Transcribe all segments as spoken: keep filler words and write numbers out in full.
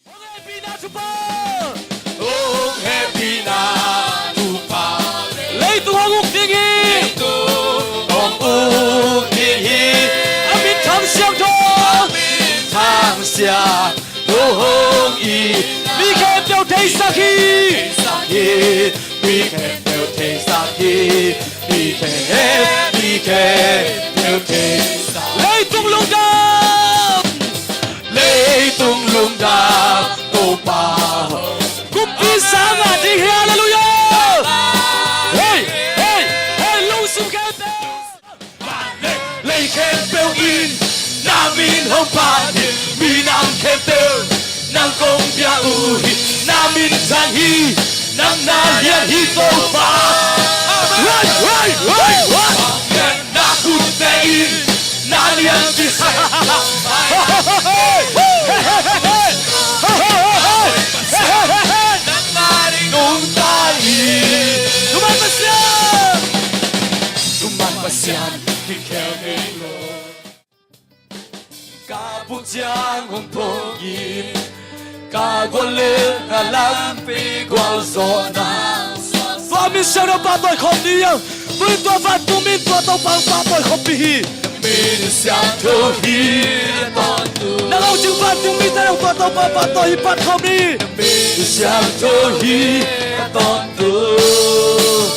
Hong hehpihna thupha. Hong hehpihna thupha. Leitung hong uk ding hi. Leitung hong uk ding hi. A min thang siangtho. A min thang siangtho hong it. Mi khempeuh theisak hi. Theisak hi. Mi khempeuh theisak hi. Mi khem, mi khempeuh theisak. Leitung lungdam. Leitung lungdam Topa. Kumpi sang a ding hi, halleluiah. Hei, hei, hei, lungsim khempeuh. Lei khempeuh in na min hong phat hi. Minam khempeuh nang kong bia uh hi. Na min thang hi. Nang na lian hi Topa. Hei, hei, hei, hei. Na khutte in na lian kisai. Nangmah ding nungta hi. Thuman Pasian. Thuman Pasian kikhel ngei lo. Ka puk ciang hong phawk in, ka guallelhna lampi gualzawhna. Tua min siangtho pahtawi khawm ni. Tu-in tua vantung mi in tua Topa pahtawi khawmpih hi. Min siangtho hi a tawntung. Na lo cing vantung mite zong tua Topa pahtawi hi, phat khawm ni. Min siangtho hi a tawntung.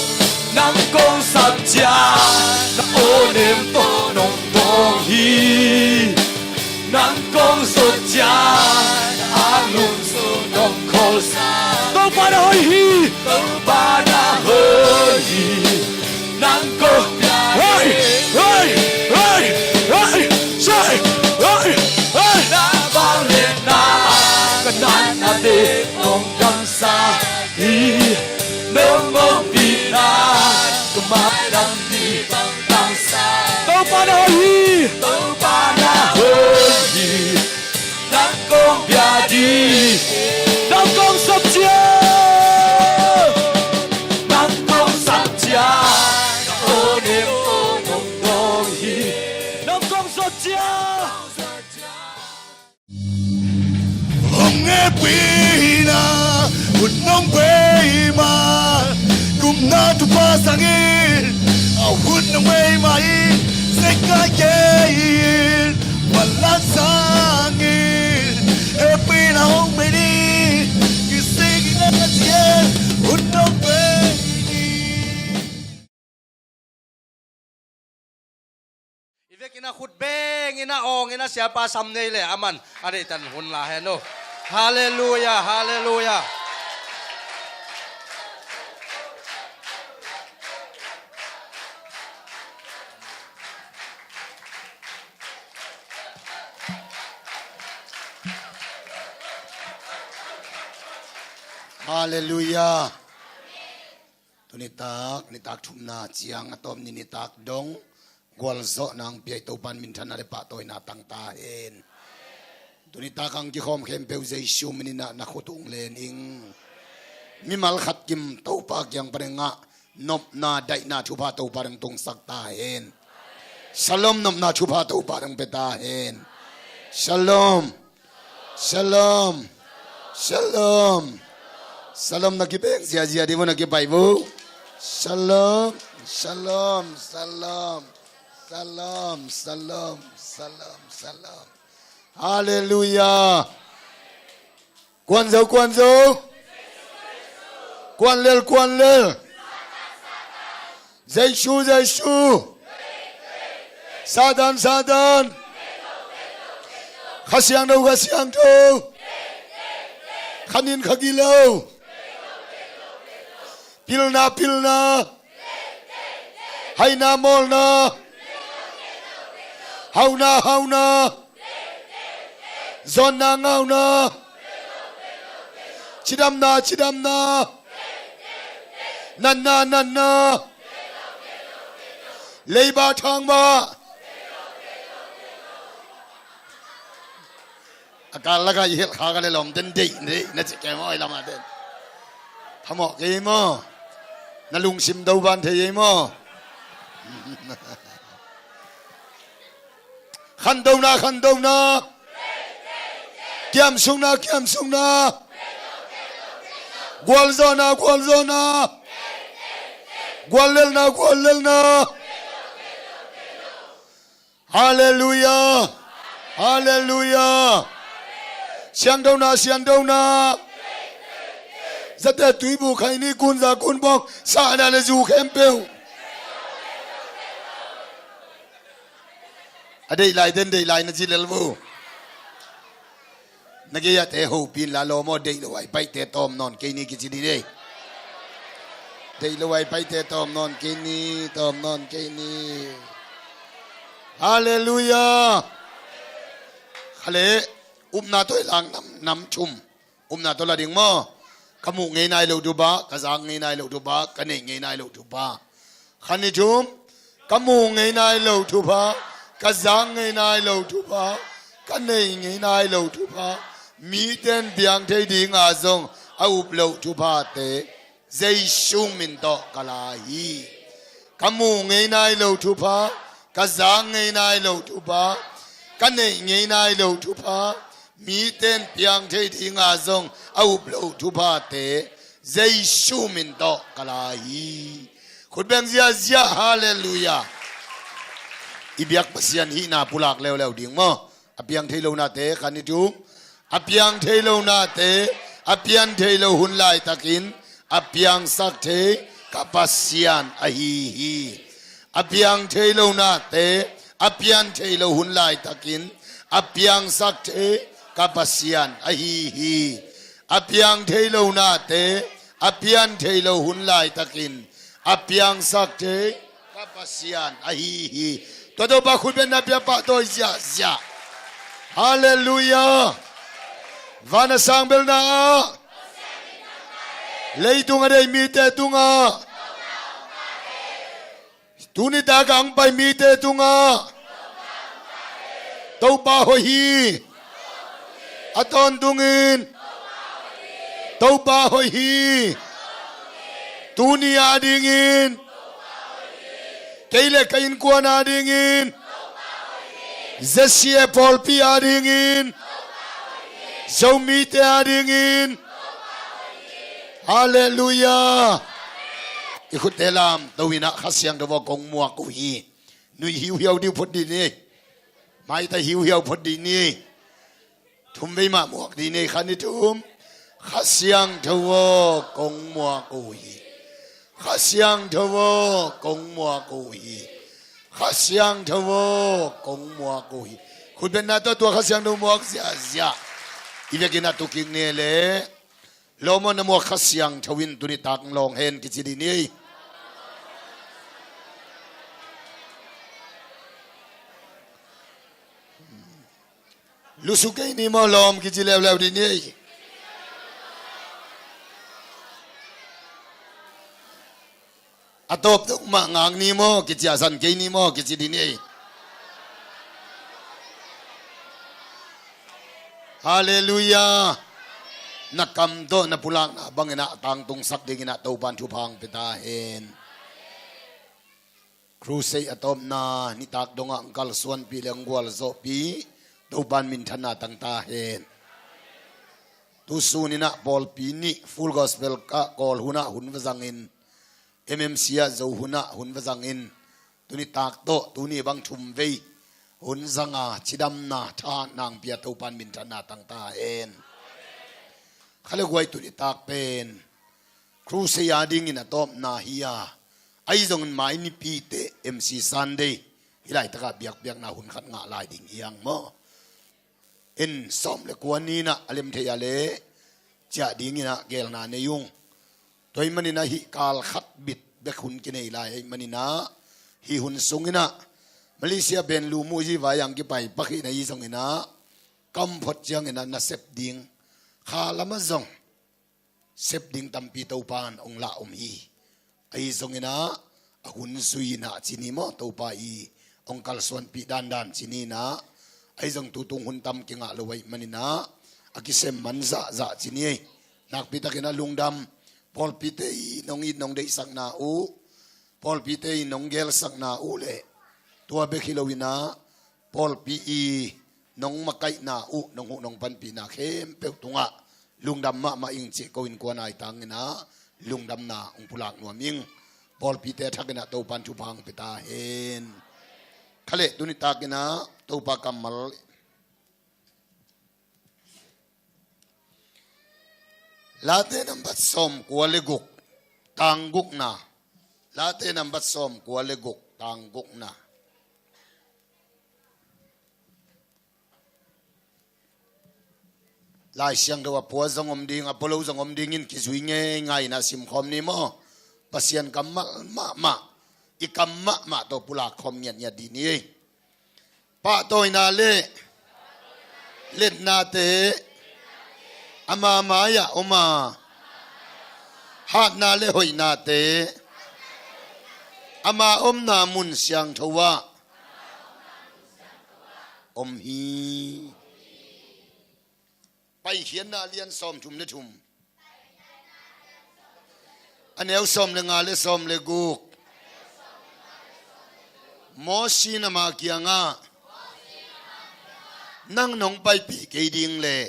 Nang kong sap ciang na awnem tawh nong bawng hi. Nang kong zot ciang a lungsim nong kholsa. Topa na hoih hi. Topa na hoih hi. Nang kong bia hi. Hoih, hoih, hoih, hoih, hoih, hoih. Na vangliatna ka natnate nong damsa hi. Nong ompihna ka maidam ni bang tangsa. Topa na hoih hi. Topa na hoih hi. Nang kong bia ding. Nang kong sap ciang. Nang kong sap ciang. Ka awnem tawh nong bawng hi. Nang kong zot ciang. Hong hehpihna hun nong bei mah, kumna thupha sangin a hun nong bei mah in, zekai kei in, malan sangin hehpihna hong bei ni, kisik in a ka cien hun nong bei ni. I vekin a khut beng in a awng in a siapa sam nei le a man a deihtan hun la hen uh. Halleluiah, halleluiah. Halleluiah. Tunitak, nitak thumna ciang a tawp ni nitak dong gualzawhna ang piai Topan minthanna le pahtawina tang ta hen. Tunitak ang kikhawm khempeuh Jesu min in a na khut ung len ing. Mimal khat kim Topa kiang pan ngah nopna daihna thupha Topa dong tungsak ta hen. Shalom, nopna thupha Topa dong pe ta hen. Shalom. Shalom. Shalom. Shalom na kibeng ziazia ding maw, na kipai vo. Shalom. Shalom. Shalom. Shalom. Shalom. Shalom. Shalom. Halleluiah. Kuan zo, kuan zo. Kuan lel, kuan lel. Jesu, Jesu. Satan, Satan. Kha Siangtho, Kha Siangtho. Kha nin, kha gilo. Pilna, pilna. Haina, mawlna. Hauna, hauna. Zawnna, ngauna. Cidamna, cidamna. Natna, natna. Leiba, thangba. A kal lakah i helh kha ka le lawm ten deih, deih na ci kei maw, i lamah ten. Phamawh kei maw? Na lungsim do ban thei ei maw? Khantona, khantona. Kiamsukna, kiamsukna. Gualzawhna, gualzawhna. Guallelhna, guallelhna. Halleluiah. Halleluiah. Siangthona, siangthona. Zate tuibu khaini kunza kunbawng sahna le zu khempeuh. A deih lai den deih lai na ci lel vo. Na gei-ate hopih inla lawm aw, deih lo ai paihte tawm nawn kei ni kici dih ni. Deih lo ai paihte tawm nawn kei ni, tawm nawn kei ni. Halleluiah. Khale, upna tawh i lak nam, nam thum. Upna tawh la ding maw? Ka muh ngei nai lo thupha, ka zak ngei nai lo thupha, ka neih ngei nai lo thupha. Khan ni thum. Ka muh ngei nai lo thupha, ka zak ngei nai lo thupha, ka neih ngei nai lo thupha. Mite in piang thei dinga zong a up loh thuphate Jesu min tawh ka la hi. Ka muh ngei nai lo thupha, ka zak ngei nai lo thupha, ka neih ngei nai lo thupha. Mite in piang thei dinga zong a up loh thuphate Jesu min tawh ka la hi. Khut beng ziahziah, halleluiah. I biak Pasian hihna pulak leuleu ding maw? A piang thei lonate khan ni thum. A piang thei lonate, a pian thei lo hun laitakin a piangsak thei ka Pasian ahi hi. A piang thei lonate, a pian thei lo hun laitakin a piangsak thei ka Pasian ahi hi. A piang thei lonate, a pian thei lo hun laitakin a piangsak thei ka Pasian ahi hi. Tua Topa khut beng na pia pahtawi ziahziah. Halleluiah. Van a sang belna ah, leitung a deih mite tungah, tuni tak a hong pai mite tungah Topa hoih hi. A tawntungin Topa hoih hi. Tuni adingin, kei le ka innkuan adingin, Z C A pawlpi adingin, Zomite adingin. Halleluiah. I khutte lamto in ah Kha Siangtho aw kong muak uh hi. Nui hiuhiau dih uh phot dih ni. Maita hiuhiau phot dih ni. Thum vei mah muak dih ni. Khan ni thum. Kha Siangtho aw kong muak uh hi. Kha Siangtho aw kong muak uh hi. Kha Siangtho aw kong muak uh hi. Khut bengna tawh tua Kha Siangtho muak ziahziah. I vekin a tukik ni le. Lawm aw, na muak Kha Siangtho in tuni tak lawng hen kici dih ni. Lusu kei ni maw, lawm kici leuleu dih ni. A tawp dong mah ngak ni maw, kiciahsan kei ni maw, kici dih ni. Halleluiah. Na kam tawh na pulakna bangin ah tangtungsak dingin ah Topan thupha hong pia ta hen. Crusade a tawpna nitak dongah hong kalsuanpih le hong gualzawhpih Topan minthanna tang ta hen. Tusun in ah pawlpi nih Full Gospel ah Kawl hun ah hun va zangin, M M C ah Zo hun ah hun va zangin, tuni tak tawh tuni bang thum vei hun zanga cidamna thahatna hong pia Topan minthanna tang ta hen. Khale guai, tuni tak pen Crusade a dingin a tawpna hi a, ahi zongin mai nipite M C Sunday hih laitakah biakpiakna hun khat ngah lai ding hi hang maw? En sawm le kua ni-in ah a lem theih a le ciah dingin ah geelna nei ung. Tua ahih manin ah hih kal khat bit bek hun kinei lai ahih manin ah hih hun sungin ah Malaysia pen lu muhzi vai ang kipai pakhihna hi zongin ah kam phot ciangin ah nasep ding kha lamah zong sep ding tampi Topan hong lah om hi. Ahi zongin ah a hun zui-in ah ci ni maw, Topa i hong kalsuanpih dandan ci ni-in ah, ahi zong tutung hun tam kingah lo ahih manin ah a kisem man zahzah ci ni ei. Nakpitakin ah lungdam, pawlpite i nong it nong deihsakna uh, pawlpite i nong geelsakna uh le tua bek hi loin ah pawlpi i nong makaihna uh, nong huh nong panpihna khempeuh tungah lungdam mahmah ing cih ko innkuan aitang inah lungdamna hong pulak nuam ing. Pawlpite a thak inah Topan thupha hong pia ta hen. Khaleh tuni tak inah Topa kammal Late nambat sawm kua le guk, tang gukna. Late nambat sawm kua le guk, tang gukna. Lai Siangtho a pua zong om ding, a pua lo zong om dingin kizui ngeingai inah simkhawm ni maw? Pasian kammal mahmah, i kam mahmah tawh pulak khawm ngiatngiat dih ni. Pahtawina le letnate ama mai-ah om a, hatna le hoihnate ama omna mun siangtho ah om hi. Paikhiatna lian sawmthum le thum, a neu sawm le nga le sawm le guk. Mawsi in ama kiangah, nang nong paipih kei ding leh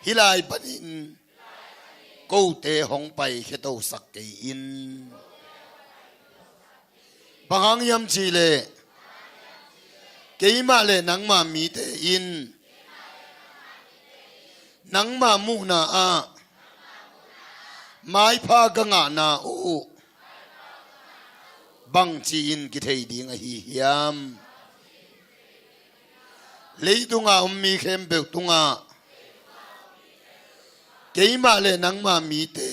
hih lai panin kote hong paikhia tosak kei in. Bang hang hiam cihleh keimah le nangma mite in nangma muhna ah maipha ka ngahna uh bangci-in kithei ding ahi hiam? Leitunga om mi khempeuh tungah keimah le nangma mite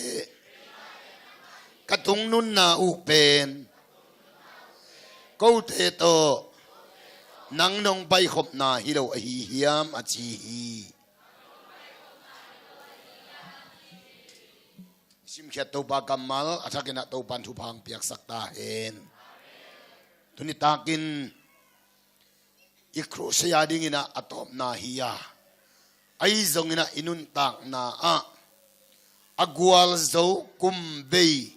ka tungnunna uh pen kote tawh nang nong paikhopna hi lo ahi hiam, a ci hi. Simkhiat Topa kammal a thak inah Topan thupha hong piaksak ta hen. Tuni takin i crusade a ding inah a tawpna hi a, ahi zong inah i nuntakna ah a gualzo kumbei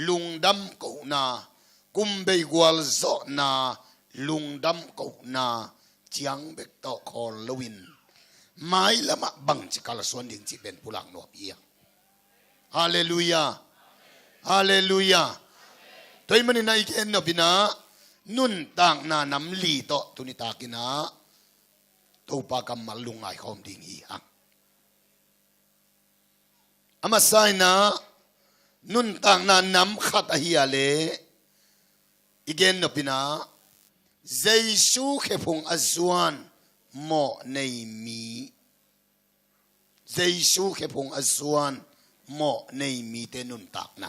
lungdam kohna, kumbei gualzawhna lungdam kohna ciang bek tawh khawl loin mailamah bangci kalsuan ding cih pen pulak nuam hi a. Halleluiah. Halleluiah. Tua ahih manin a i gen nop inah nuntakna nam li tawh tuni tak inah Topa kammal lungngai khawm ding hi hang. A masa inah nuntakna nam khat ahi a leh i gen nop inah Jesu khephung a zuan mawh nei mi, Jesu khephung a zuan mawh nei mite nuntakna.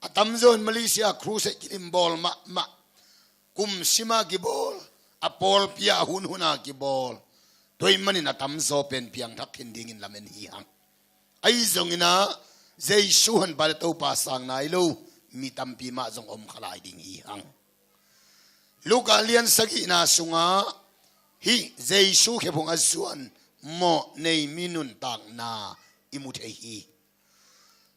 A tamzaw in Malaysia crusade kidim bawl mahmah, kum sima kibawl, a pawlpi ah a hunhun a kibawl. Tua ahih manin a tamzaw pen piangthak khin dingin lamen hi hang. Ahi zong inah Jesu honpa le Topa sang nai lo mi tampi mah zong om kha lai ding hi hang. Luka lian sagihna sungah hih Jesu khephung a zuan mawh nei mi nuntakna i mu thei hi.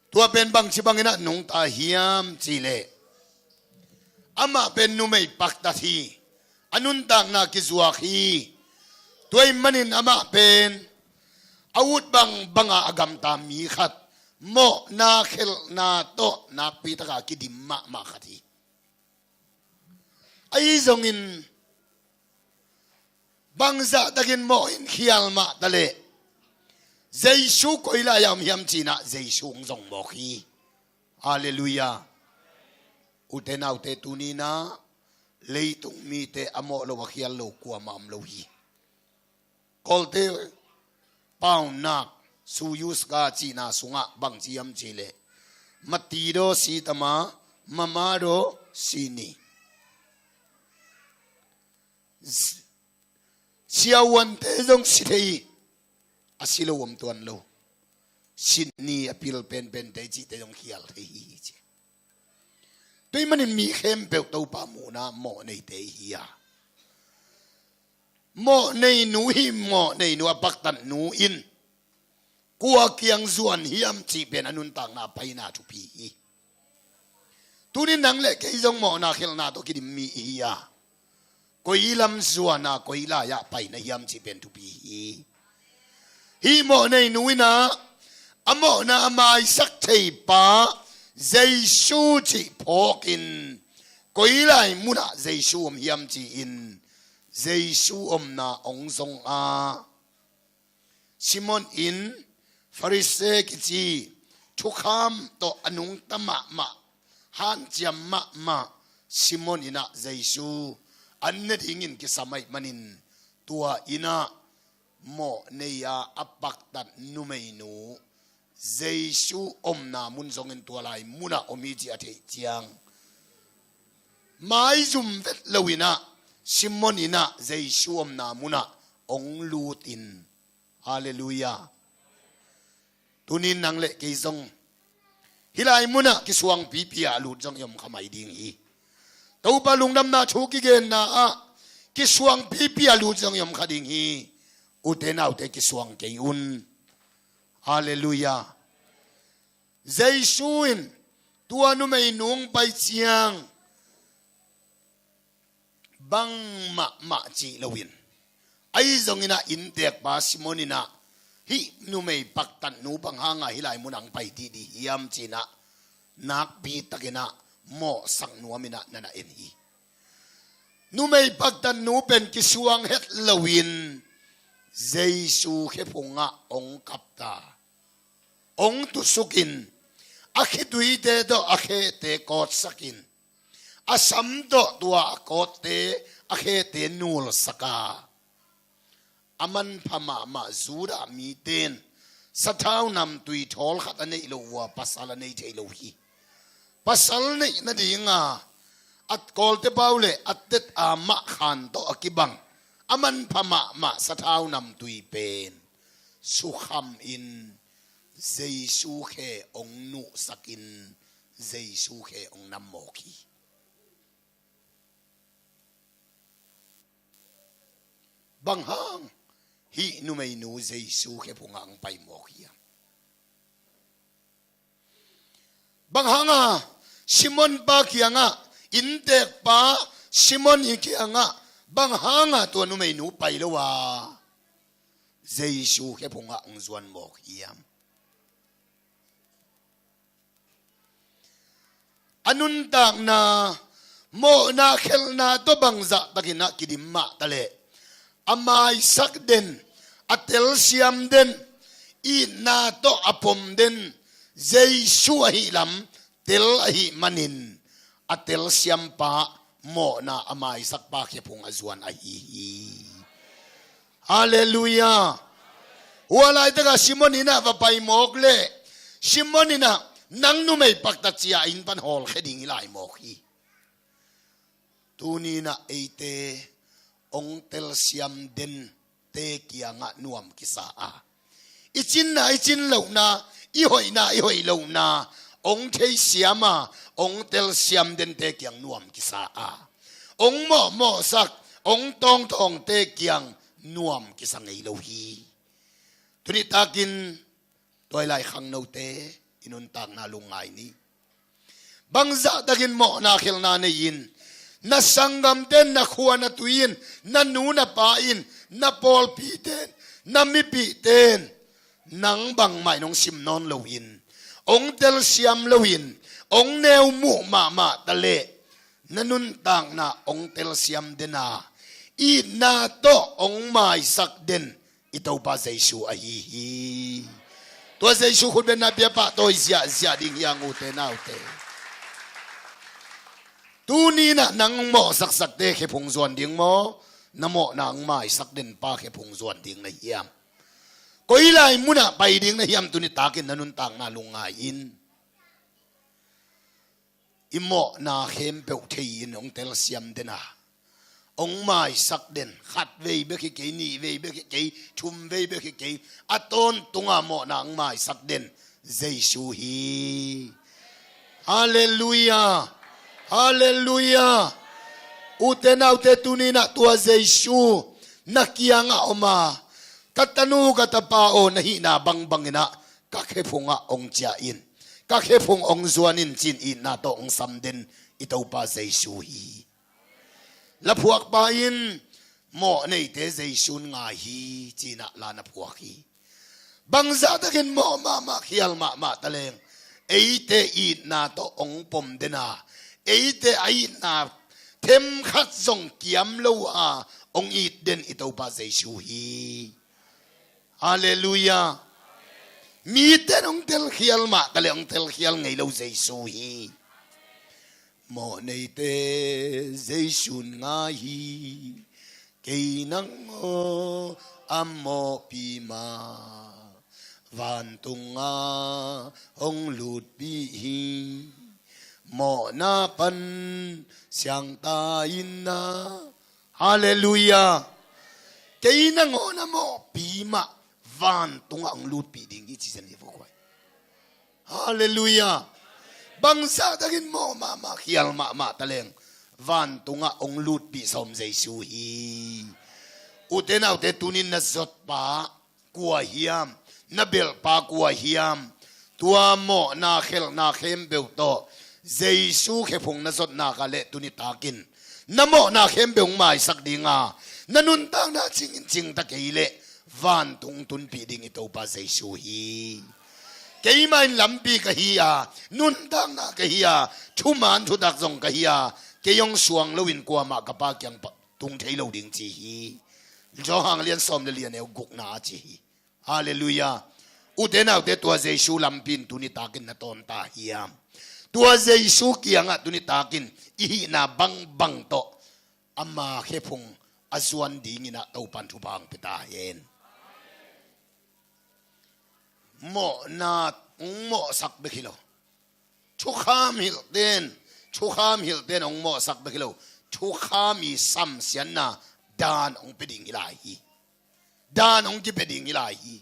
Tua pen bangci bang inah nungta hiam cihleh amah pen numei paktat hi. A nuntakna kizuak hi. Tua ahih manin amah pen a ut bangbanga a gamta mi khat, mawhna khelhna tawh nakpi taka kidim mahmah khat hi. Ahi zongin bangzah takin mawh in khial mah taleh Jesu koi lai-ah om hiam ci inah Jesu hong zong mawk hi. Halleluiah. Ute naute, tuni inah leitung mite a mawh lo a khial lo kuamah om lo hi. Kawlte paunak suyuska cihna sungah bangci hiam cihleh mati do sitama mama do sini. Siavuante zong si thei hi. A si lo om tuan lo. Sini a pil penpente cihte zong khial thei hi ci. Tua ahih manin mi khempeuh Topa muhna mawh neite hi a, mawh nei nu hi. Mawh nei nu a paktat nu in kua kiang zuan hiam cih pen a nuntakna paina thupi hi. Tuni nang le kei zong mawhna khelhna tawh kidim mi i hi a, koi lam zuan a koi lai-ah pai na hiam cih pen thupi hi. Hih mawhnei nu in ah a mawhna a maisak thei pa Jesu cih phawkin koi lai munah Jesu om hiam ci-in Jesu omna hong zong a, Simon in Farisee kici thukham tawh a nungta mahmah, hanciam mahmah Simon in ah Jesu an ne dingin kisam ahih manin tua in ah mawhnei a a paktat numeinu Jesu omna mun zongin tua lai munah om hi cih a theih ciang maizum vet lo in ah Simon in ah Jesu omna munah hong lut in. Halleluiah. Tunin nang le kei zong hih lai munah kisuang pipi a lut zong i om kha mai ding hi. Topa lungdamna thu kigenna ah kisuang pipi a lut zong i om kha ding hi. Ute naute kisuang kei un. Halleluiah. Jesu in tua numeinu hong pai ciang bang mahmah cih loin, ahi zongin ah innteekpa Simon in ah hih numei paktatnu bang hanga hih lai munah hong pai dihdih hiam ci-in ah nakpi takin ah mawhsak nuam in ah na na en hi. Numei paktatnu pen kisuang het loin Jesu khephungah hong kap ta. Hong tusukin a khituite tawh a khete kawtsakin a sam tawh tua a kawtte a khete nulsak a, a manpha mahmah Judah mite in sathau namtui thawl khat a neih loh uh a pasal a nei thei lo hi. Pasal neih nadinga a kawlte pau le a tet a mah khan tawh a kibang a manpha mahmah sathau namtui pen sukham in Jesu khe hong nuhsakin Jesu khe hong nam mawk hi. Bang hang hih numeinu Jesu khephungah hong pai mawk hiam? Bang hanga Simon pa kiangah, innteekpa Simon i kiangah bang hanga tua numeinu pai lo a Jesu khephungah hong zuan mawk hiam? A nuntakna mawhna khelhna tawh bangzah takin ah kidim mah taleh a maisak den, a telsiam den, itna tawh a pom den Jesu ahih lam tel ahih manin a telsiampa, mawhna a maisakpa khephung a zuan ahi hi. Halleluiah. Hua laitakah Simon in ah va pai mawk leh Simon in ah nang numei paktat ci-a inn pan hawlkhia ding hi lai mawk hi. Tuni in ah eite hong telsiam dente kiangah nuam kisa a, i cinna i cin lohna, i hoihna i hoih lohna hong theisiam a, hong telsiam dente kiang nuam kisa a, hong mawhmawhsak, hong tawngtawngte kiang nuam kisa ngei lo hi. Tuni takin tua i lai khangnote i nuntakna lungngai ni. Bangzah takin mawhna khelhna nei-in na sanggamte in, na khua na tui in, na nu na pa in, na pawlpite in, na mipihte in nang bangmah in hong sim nawn loin, hong telsiam loin, hong neu muh mahmah taleh na nuntakna hong telsiam den a, itna tawh hong maisak den i Topa Jesu ahi hi. Tua Jesu khutbetna pia pahtawi ziahziah ding hi hang, ute naute. Tuni in ah nang mawhsaksakte khephung zuan ding maw, na mawhna hong maisak den pa khephung zuan ding na hiam? Koi lai munah pai ding na hiam? Tuni takin na nuntakna lungngai in. I mawhna khempeuh thei-in hong telsiam den a, hong maisak den, khat vei bek hi kei, nih vei bek hi kei, thum vei bek hi kei, a tawntunga mawhna hong maisak den Jesu hi. Halleluiah. Halleluiah. Ute naute, tuni in ah tua Jesu na kiangah om a, ka tanu ka tapa aw, na hihna bangbang in ah ka khephungah hong ciah in, ka khephung hong zuan in, ci-in itna tawh hong sam den i Topa Jesu hi. Laphuakpa in mawh neite Jesu in ngai hi, ci-in ah la na phuak hi. Bangzah takin mawh mahmah, khial mahmah taleng, eite itna tawh hong pom den a, eite a itna themkhat zong kiam lo a hong it den i Topa Jesu hi. Halleluiah. Mite in hong telkhial mah taleh hong telkhial ngei lo Jesu hi. Mawh neite Jesu in ngai hi. Kei nangawn a mawhpi mah vantungah hong lutpih hi. Mawhna pan siangtho in ah. Halleluiah. Kei nangawn a mawhpi mah vantungah hong lutpih ding hi, ci zen hi vua guai. Halleluiah. Bangzah takin mawh mahmah, khial mahmah taleng, vantungah hong lutpih sawm Jesu hi. Ute naute, tunin na zotpa kua hiam, na belhpa kua hiam, tua mawhna khelhna khempeuh tawh Jesu khephung na zotnak ah leh tuni takin na mawhna khempeuh hong maisak ding a, na nuntakna cingin cingta kei leh vantung tunpih ding i Topa Jesu hi. Keimah in lampi ka hi a, nuntakna ka hi a, thuman thutak zong ka hi a, kei hong suang loin kuamah ka Pa kiang tung thei lo ding, ci hi. Johan lian sawm le li, a neu gukna ah ci hi. Halleluiah. Ute naute, tua Jesu lampi in tuni takin na tawn ta hiam? Tua Jesu kiangah tuni takin i hihna bangbang tawh ama khephung a zuan dingin ah Topan thupha hong pia ta hen. Mawhna hong mawhsak bek hi lo. Thukham hilhte in, thukham hilhte in hong mawhsak bek hi lo. Thukham i samsiatna dan hong pia ding hi lai hi. Dan hong kipia ding hi lai hi.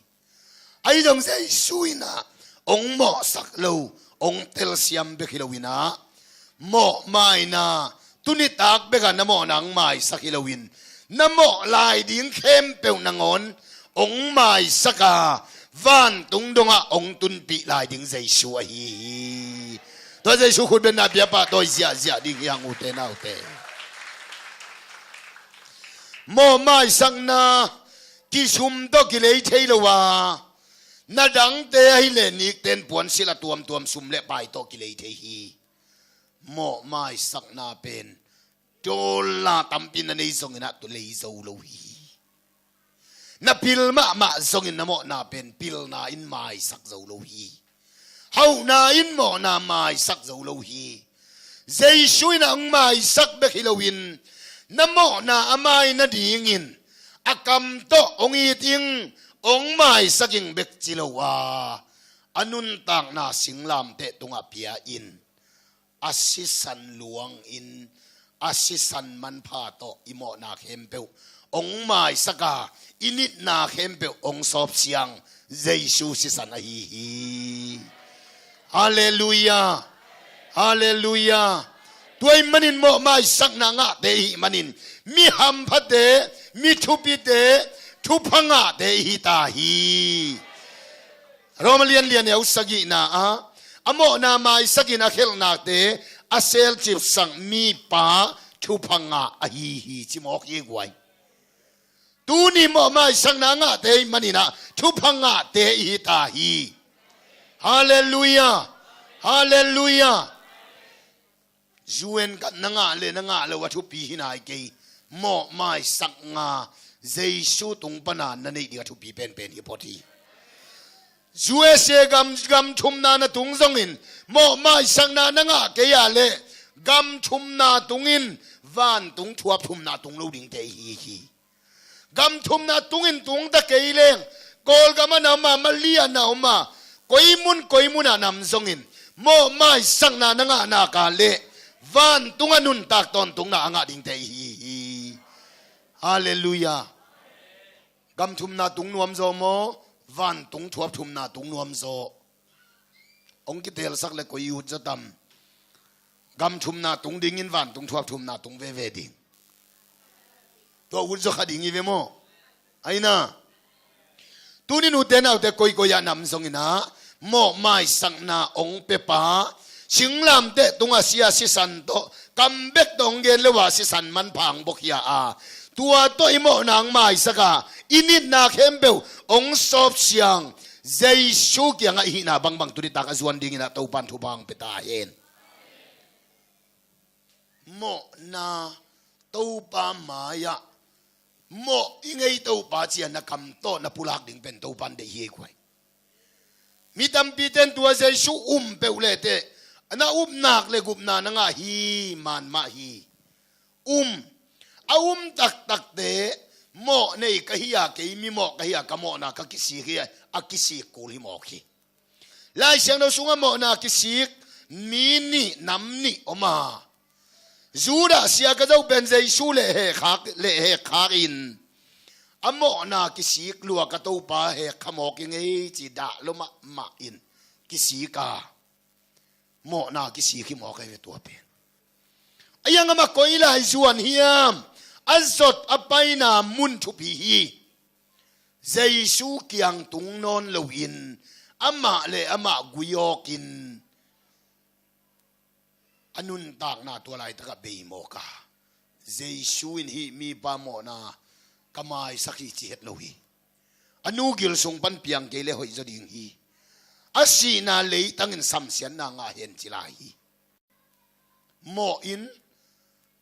Ahi zong Jesu in ah hong mawhsak lo, hong telsiam bek hi loin ah, mawhmaina, tuni tak bekah na mawhna hong maisak hi loin, na mawh lai ding khempeuh nangawn hong maisak a, vantung dongah hong tunpih lai ding Jesu ahi hi. Tua Jesu khutbetna bia pahtawi ziahziah ding hi hang, ute naute. Mawh maisakna kisum tawh kilei thei lo a, na dangte ahih leh nikten puansilh a tuamtuam sum le pai tawh kilei thei hi. Mawh maisakna pen dollar tampi na nei zongin ah tu lei zo lo hi. Na pil mahmah zongin na mawhna pen pilna in maisak zo lo hi. Hauhna in mawhna maisak zo lo hi. Jesu in ah hong maisak bek hi loin, na mawhna a mai nadingin a kam tawh hong it ing, hong maisak ing bek ci lo a, a nuntakna singlamteh tungah pia in, a sisan luangin, a sisan manpha tawh i mawhna khempeuh hong maisak a, i nitna khempeuh hong sawpsiang Jesu sisan ahi hi. Halleluiah. Halleluiah. Tua ahih manin mawh maisakna ngahte i hih manin, mi hamphate, mi thupite, thupha ngahte i hi ta hi. Roma lian li, a neu sagihna ah, a mawhna maisakin a khelhnate a selcipsak mipa thupha ngah ahi hi, ci mawk hi guai. Tuni mawh maisakna ngahte i hih manin ah thupha ngahte i hi ta hi. Halleluiah. Halleluiah. U N card na ngah le na ngah lo a thupi hi nai kei. Mawh maisakna Jesu tung pana na neih ding a thupi penpen hi phot hi. U S A gam, gam thumna na tung zongin, mawh maisakna na ngah kei a leh gam thumna tungin vantung thuap thumna tung lo dingte i hi hi. Gam thumna tungin tungta kei leng, Kawlgam ah na om a, Mali ah na om a, koi mun koi mun ah na om zongin, mawh maisakna na ngah nak a leh vantung a nuntak tawntungna a ngah dingte i hi hi. Halleluiah. Gam thumna tung nuam zaw maw, vantung thuap thumna tung nuam zaw? Hong kitelsak le koi ut zaw tam? Gam thumna tung dingin vantung thuap thumna tung veve ding. Tua ut zaw kha ding hi ve maw? Aina. Tunin ute naute, koikoi ah na om zongin ah, Mawh maisakna hong pepa, singlamteh tungah sia sisan tawh, kam bek tawh hong gen lo a sisan manpha hong buakhia a, tua tawh i mawhna hong maisak a, i nitna khempeuh hong sawpsiang Jesu kiangah i hihna bangbang tuni tak a zuan dingin ah Topan thupha hong pia ta hen. Mawhna, Topa mai-ah mawh i ngei Topa ci-a na kam tawh na pulak ding pen Topan deih hi ei kuai. Mi tampite'n tua Jesu um peuh lehteh na upna le gupna na ngah hi, man mah hi. Um, a um taktakte mawh nei ka hi a, kei mi mawh ka hi a, ka mawhna ka kisik hi a, a kisik kul hi mawk hi. Lai Siangtho sungah mawhna kisik mi nih, nam nih om a, Judah sia ka zo pen Jesu leh hekkhak, leh hekkhak in a mawhna kisik lua ka Topa hekkha mawk i ngei ci dah lo mahmah in kisik a, mawhna kisik hi mawk ei ve tua pen. A iang amah koi lai zuan hiam? A zot a paina mun thupi hi. Jesu kiang tung nawn loin amah le amah gui awkin a nuntakna tua laitakah bei mawk a, Jesu in hih mipa mawhna ka maisak hi ci het lo hi. A nu gil sung pan piang kei le hoih zaw ding hi. A sihna leitangin samsiatna ngah hen ci lai hi. Mawh in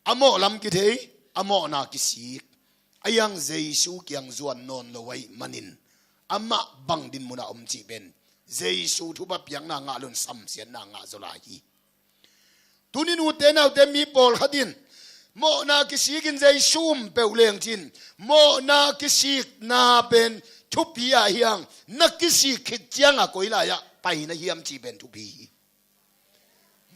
a mawh lam kithei, a mawhna kisik. A iang Jesu kiang zuan nawn lo ahih manin amah bang din munah om cih pen Jesu thupha piakna ngah loin samsiatna ngah zaw lai hi. Tuni nute naute mi pawlkhat in mawhna kisik in Jesu um peuh leng cin, mawhna kisikna pen thupi ah hiang na kisik khit ciangah koi lai-ah pai na hiam cih pen thupi hi.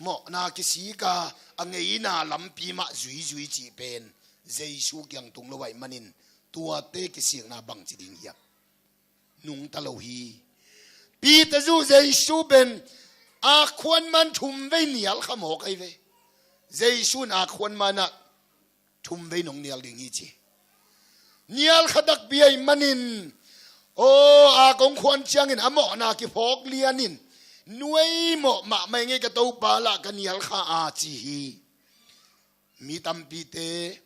Mawhna kisik a, a ngeina lampi mah zuizui cih pen Jesu kiang tung lo ahih manin tuate kisikna bangci ding hiam? Nungta lo hi. Peter zuh Jesu pen a khuan man thum vei nial kha mawk ahi ve. Jesu in a khuan man ah thum vei nong nial ding hi ci. Nial kha takpi ahih manin, aw, a kong khuan ciangin a mawhna kiphawk lianin nuai mawh mahmah i ngei ka Topa lah ka nial kha a ci hi. Mi tampite,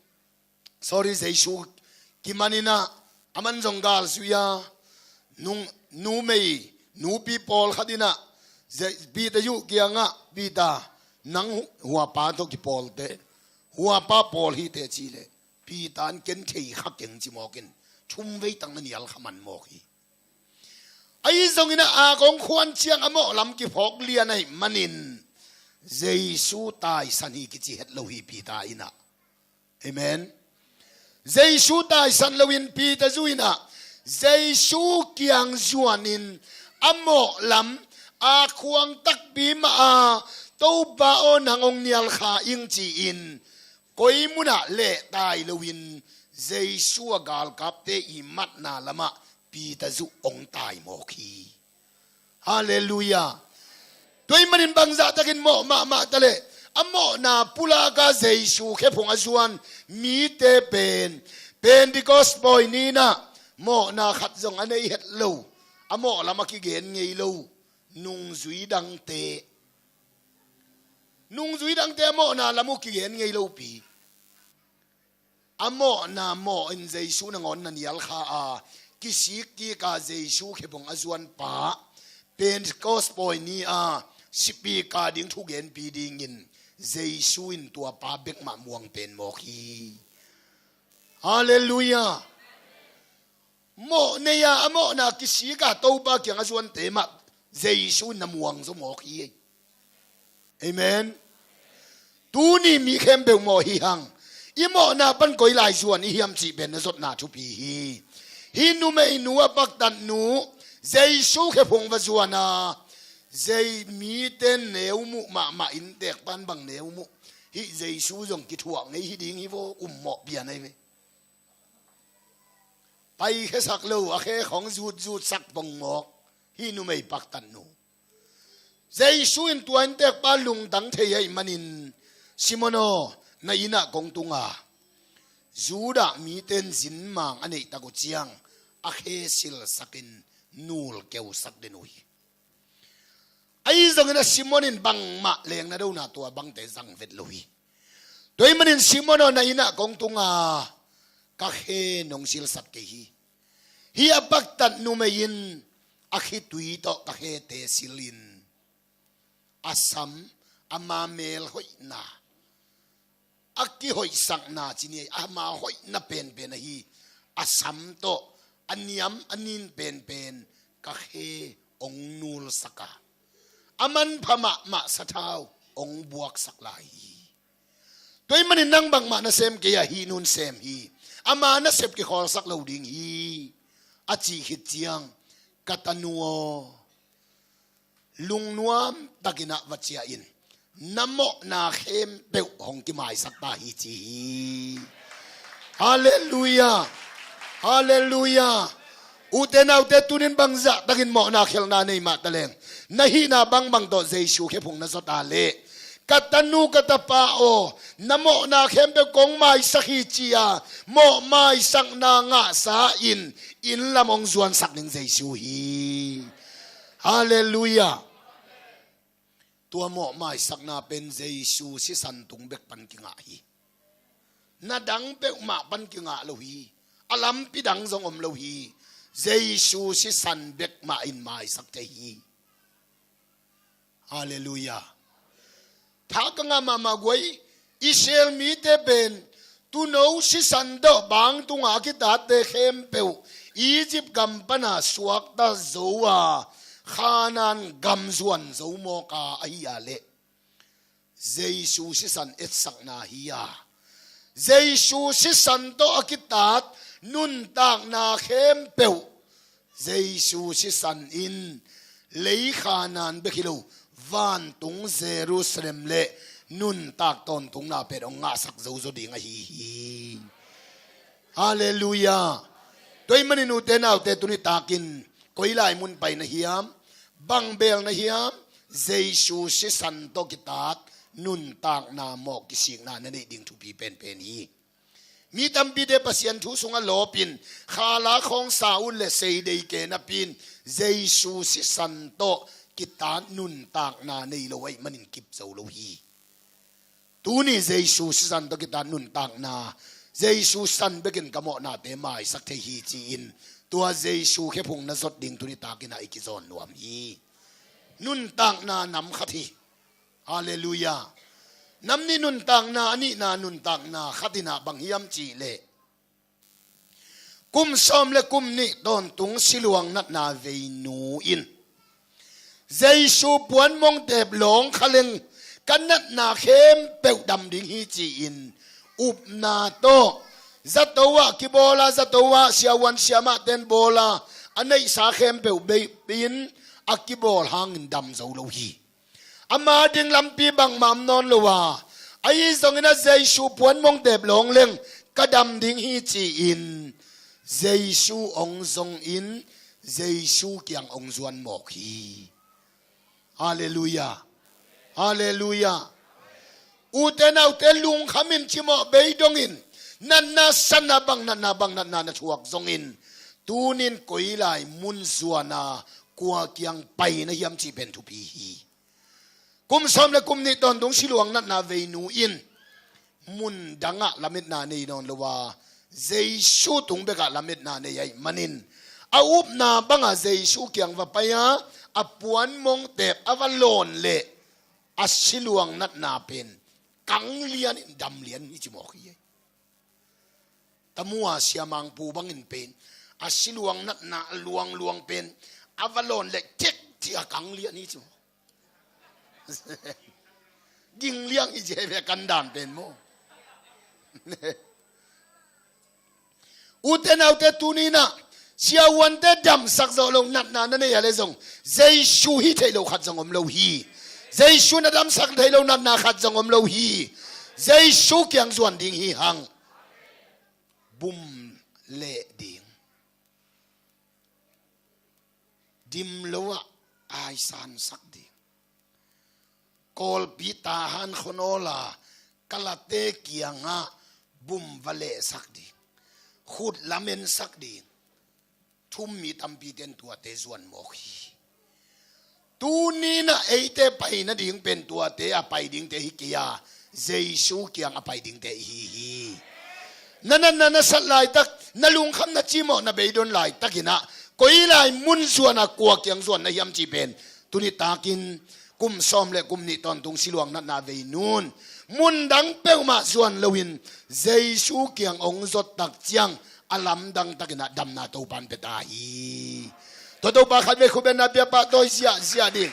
sorry, Jesu kimaninah a man zong gal zui a, nung, numei, nupi pawlkhat inah Peter yuh kiangah, Peter, nang hu-, huapa tawh kipawlte, huapa pawl hi teh ci leh Peter in ken thei kha keng ci mawkin thum vei tang na nial kha man mawk hi. Ahi zongin a kong khuan ciang a mawh lam kiphawk lian ahih manin Jesu taisan hi kici het lo hi Peter inah. Amen. Jesu taisan loin Peter zuh inah Jesu kiang zuanin a mawh lam a khuang takpi mah a, Topa aw, nang hong nial kha ing ci-in koi munah leh tai loin Jesu a galkapte i matna lamah Peter zuh hong tai mawk hi. Halleluiah. Tua ahih manin bangzahtakin mawh mahmah taleh a mawhna pulaka Jesu khephung a zuan mite pen Pentecost pawi ni inah mawhna khat zong a nei het lo, a mawh lam a kigen ngei lo nungzui dangte, nungzui dangte a mawhna lam uh kigen ngei lopi. A mawhna mawh in Jesu nangawn na nial kha a, kisik kik a Jesu khephung a zuan pa, Pentecost pawi ni a sipika ding thugenpi dingin Jesu in tua pa bek mah muang pen mawk hi. Halleluiah. Mawh nei a, a mawhna kisik a Topa kiang a zuante mah Jesu in na muang zaw mawk hi. Amen. Tuni mi khempeuh mawh hi hang. I mawhna pan koi lai zuan i hiam cih pen na zotna thupi hi. Hih numeinu a paktatnu Jesu khephung va zuan a, zei mite neu muh mahmah inntek pan bang neu muh. Hih Jesu zong kithuah ngei hi ding hi vaw, um mawh pian ahi ve. Paikhiasak lo, a khe khawng zutzutsak pongmawk hih numei paktatnu. Jesu in tua inntekpa lungtang thei ahih manin, Simon aw, na innah kong tunga Judah mite in zinmang a neihtak uh ciang a khe silsakin nulkeusak den uh hi. Tua Simon in bangmah lengna dona tua bangte zang vet lo hi. Tua ahih manin Simon aw, na inn ah kong tung a, ka khe nong silsak kei hi. Hih a paktat numei in a khitui tawh ka khete sil in, a sam, ama mel hoihna, a kihoihsakna ci ni, ama hoihna penpen ahi a sam tawh a niam a nin penpen ka khe hong nulsak a, a manpha mahmah sathau hong buaksak lai hi. Tua ahih manin nang bangmah nasem kei a, hih nun sem hi. Ama nasep kikhawlsak lo ding hi, a cih khit ciang, ka tanu aw, lungnuam takin ah va ciah in, na mawhna khempeuh hong kimaisak ta hi, ci hi. Halleluiah. Halleluiah. Ute naute, tunin bangzah takin mawhna khelhna nei mah taleng, na hihna bangbang tawh Jesu khephung na zot a leh, ka tanu ka tapa aw, na mawhna khempeuh kong maisak hi, ci a mawh maisakna ngahsa in inn lam hong zuansak ding Jesu hi. Halleluiah. Tua mawh maisakna pen Jesu sisan tung bek pan kingah hi. Na dang peuhmah pan kingah lo hi. A lampi dang zong om lo hi. Jesu sisan bek mah in maisak thei hi. Halleluiah. Tha ka ngah mahmah guai, Israel mite pen tuuno sisan tawh bang tunga a kitatte khempeuh Egypt gam pana suakta zo a, Khanaan gam zuan zo mawk a, ahi a leh, Jesu sisan etsakna hi a, Jesu sisan tawh a kitat nuntakna khempeuh Jesu sisan in lei Khanaan bek hi lo, vantung Jerusalem le nuntak tawntungna pen hong ngahsak zozo ding ahi hi. Halleluiah. Tua ahih manin ute naute, tuni takin koi lai mun pai na hiam, bang beel na hiam, Jesu sisan tawh kitat nuntakna mawh kisikna na neih ding thupi penpen hi. Mi tampite Pasian thu sungah lawpin, khala khawng sa ut le seidei ke napi-in, Jesu sisan tawh kitat nuntakna nei lo ahih manin kip zo lo hi. Tuni Jesu sisan tawh kitat nuntakna, Jesu san bekin ka mawhnate maisak thei hi, ci-in tua Jesu khephung na zot ding tuni takin ah i kizawn nuam hi. Nuntakna nam khat hi. Halleluiah. Nam nih nuntakna, a nihna nuntakna khat in ah bang hiam cih leh, kum sawm le kum nih tawntung siluang natna veinu in Jesu puanmong teep lawng kha leng ka natna khempeuh dam ding hi, ci-in upna tawh zato ah kibawl a, zato ah siavuan siamahte in bawl a, a neihsa khempeuh bei-in a kibawl hangin dam zo lo hi. Ama ding lampi bangmah om nawn lo a, ahi zongin ah Jesu puanmong teep lawng leng ka dam ding hi, ci-in Jesu hong zongin Jesu kiang hong zuan mawk hi. Halleluiah. Halleluiah. Ute naute, lungkhamin cimawh bei dongin, natna sanna bang natna bang natna na thuak zongin, tunin koi lai mun zuan a, kua kiang pai na hiam cih pen thupi hi. Kum sawm le kum nih tawntung siluang natna veinu in mun dangah lametna nei nawn lo a, Jesu tung bekah lametna nei ahih manin, a upna bangah Jesu kiang va pai a, a puanmong teep a va lawn leh, a siluang natna pen kang lianin dam lian hi, ci mawk hi. Tamu a siamangpu bangin pen a siluang natna a luangluang pen a va lawn leh kek ci a kang lian hi, ci mawk. Ging liang hi, ci hi ve, kan dan pen maw. Ute naute, tuni-in ah siavuante damsak zawh loh natna na nei a leh zong, Jesu hih theih loh khat zong om lo hi. Jesu na damsak theih loh natna khat zong om lo hi. Jesu kiang zuan ding hi hang. Bum leh ding. Dim lo ah aisansak ding. Kawlpi tahan khuanawl a, kalate kiangah bum va lehsak ding. Khut lamensak ding. Thum mi tampite in tuate zuan mawk hi. Tuni-in ah eite pai nading pen tuate a pai dingte hi kei a, Jesu kiang a pai dingte i hi hi. Na natna na sat laitak, na lungkham na cimawh na beidon laitakin ah koi lai mun zuan a kua kiang zuan na hiam cih pen tuni takin kum sawm le kum nih tawntung siluang natna vei nun mun dang peuhmah zuan loin Jesu kiang hong zot tak ciang a lamdang takin ah damna Topan pia ta hi. Tua Topa khat vei khut beng na pia pahtawi ziahziah ding.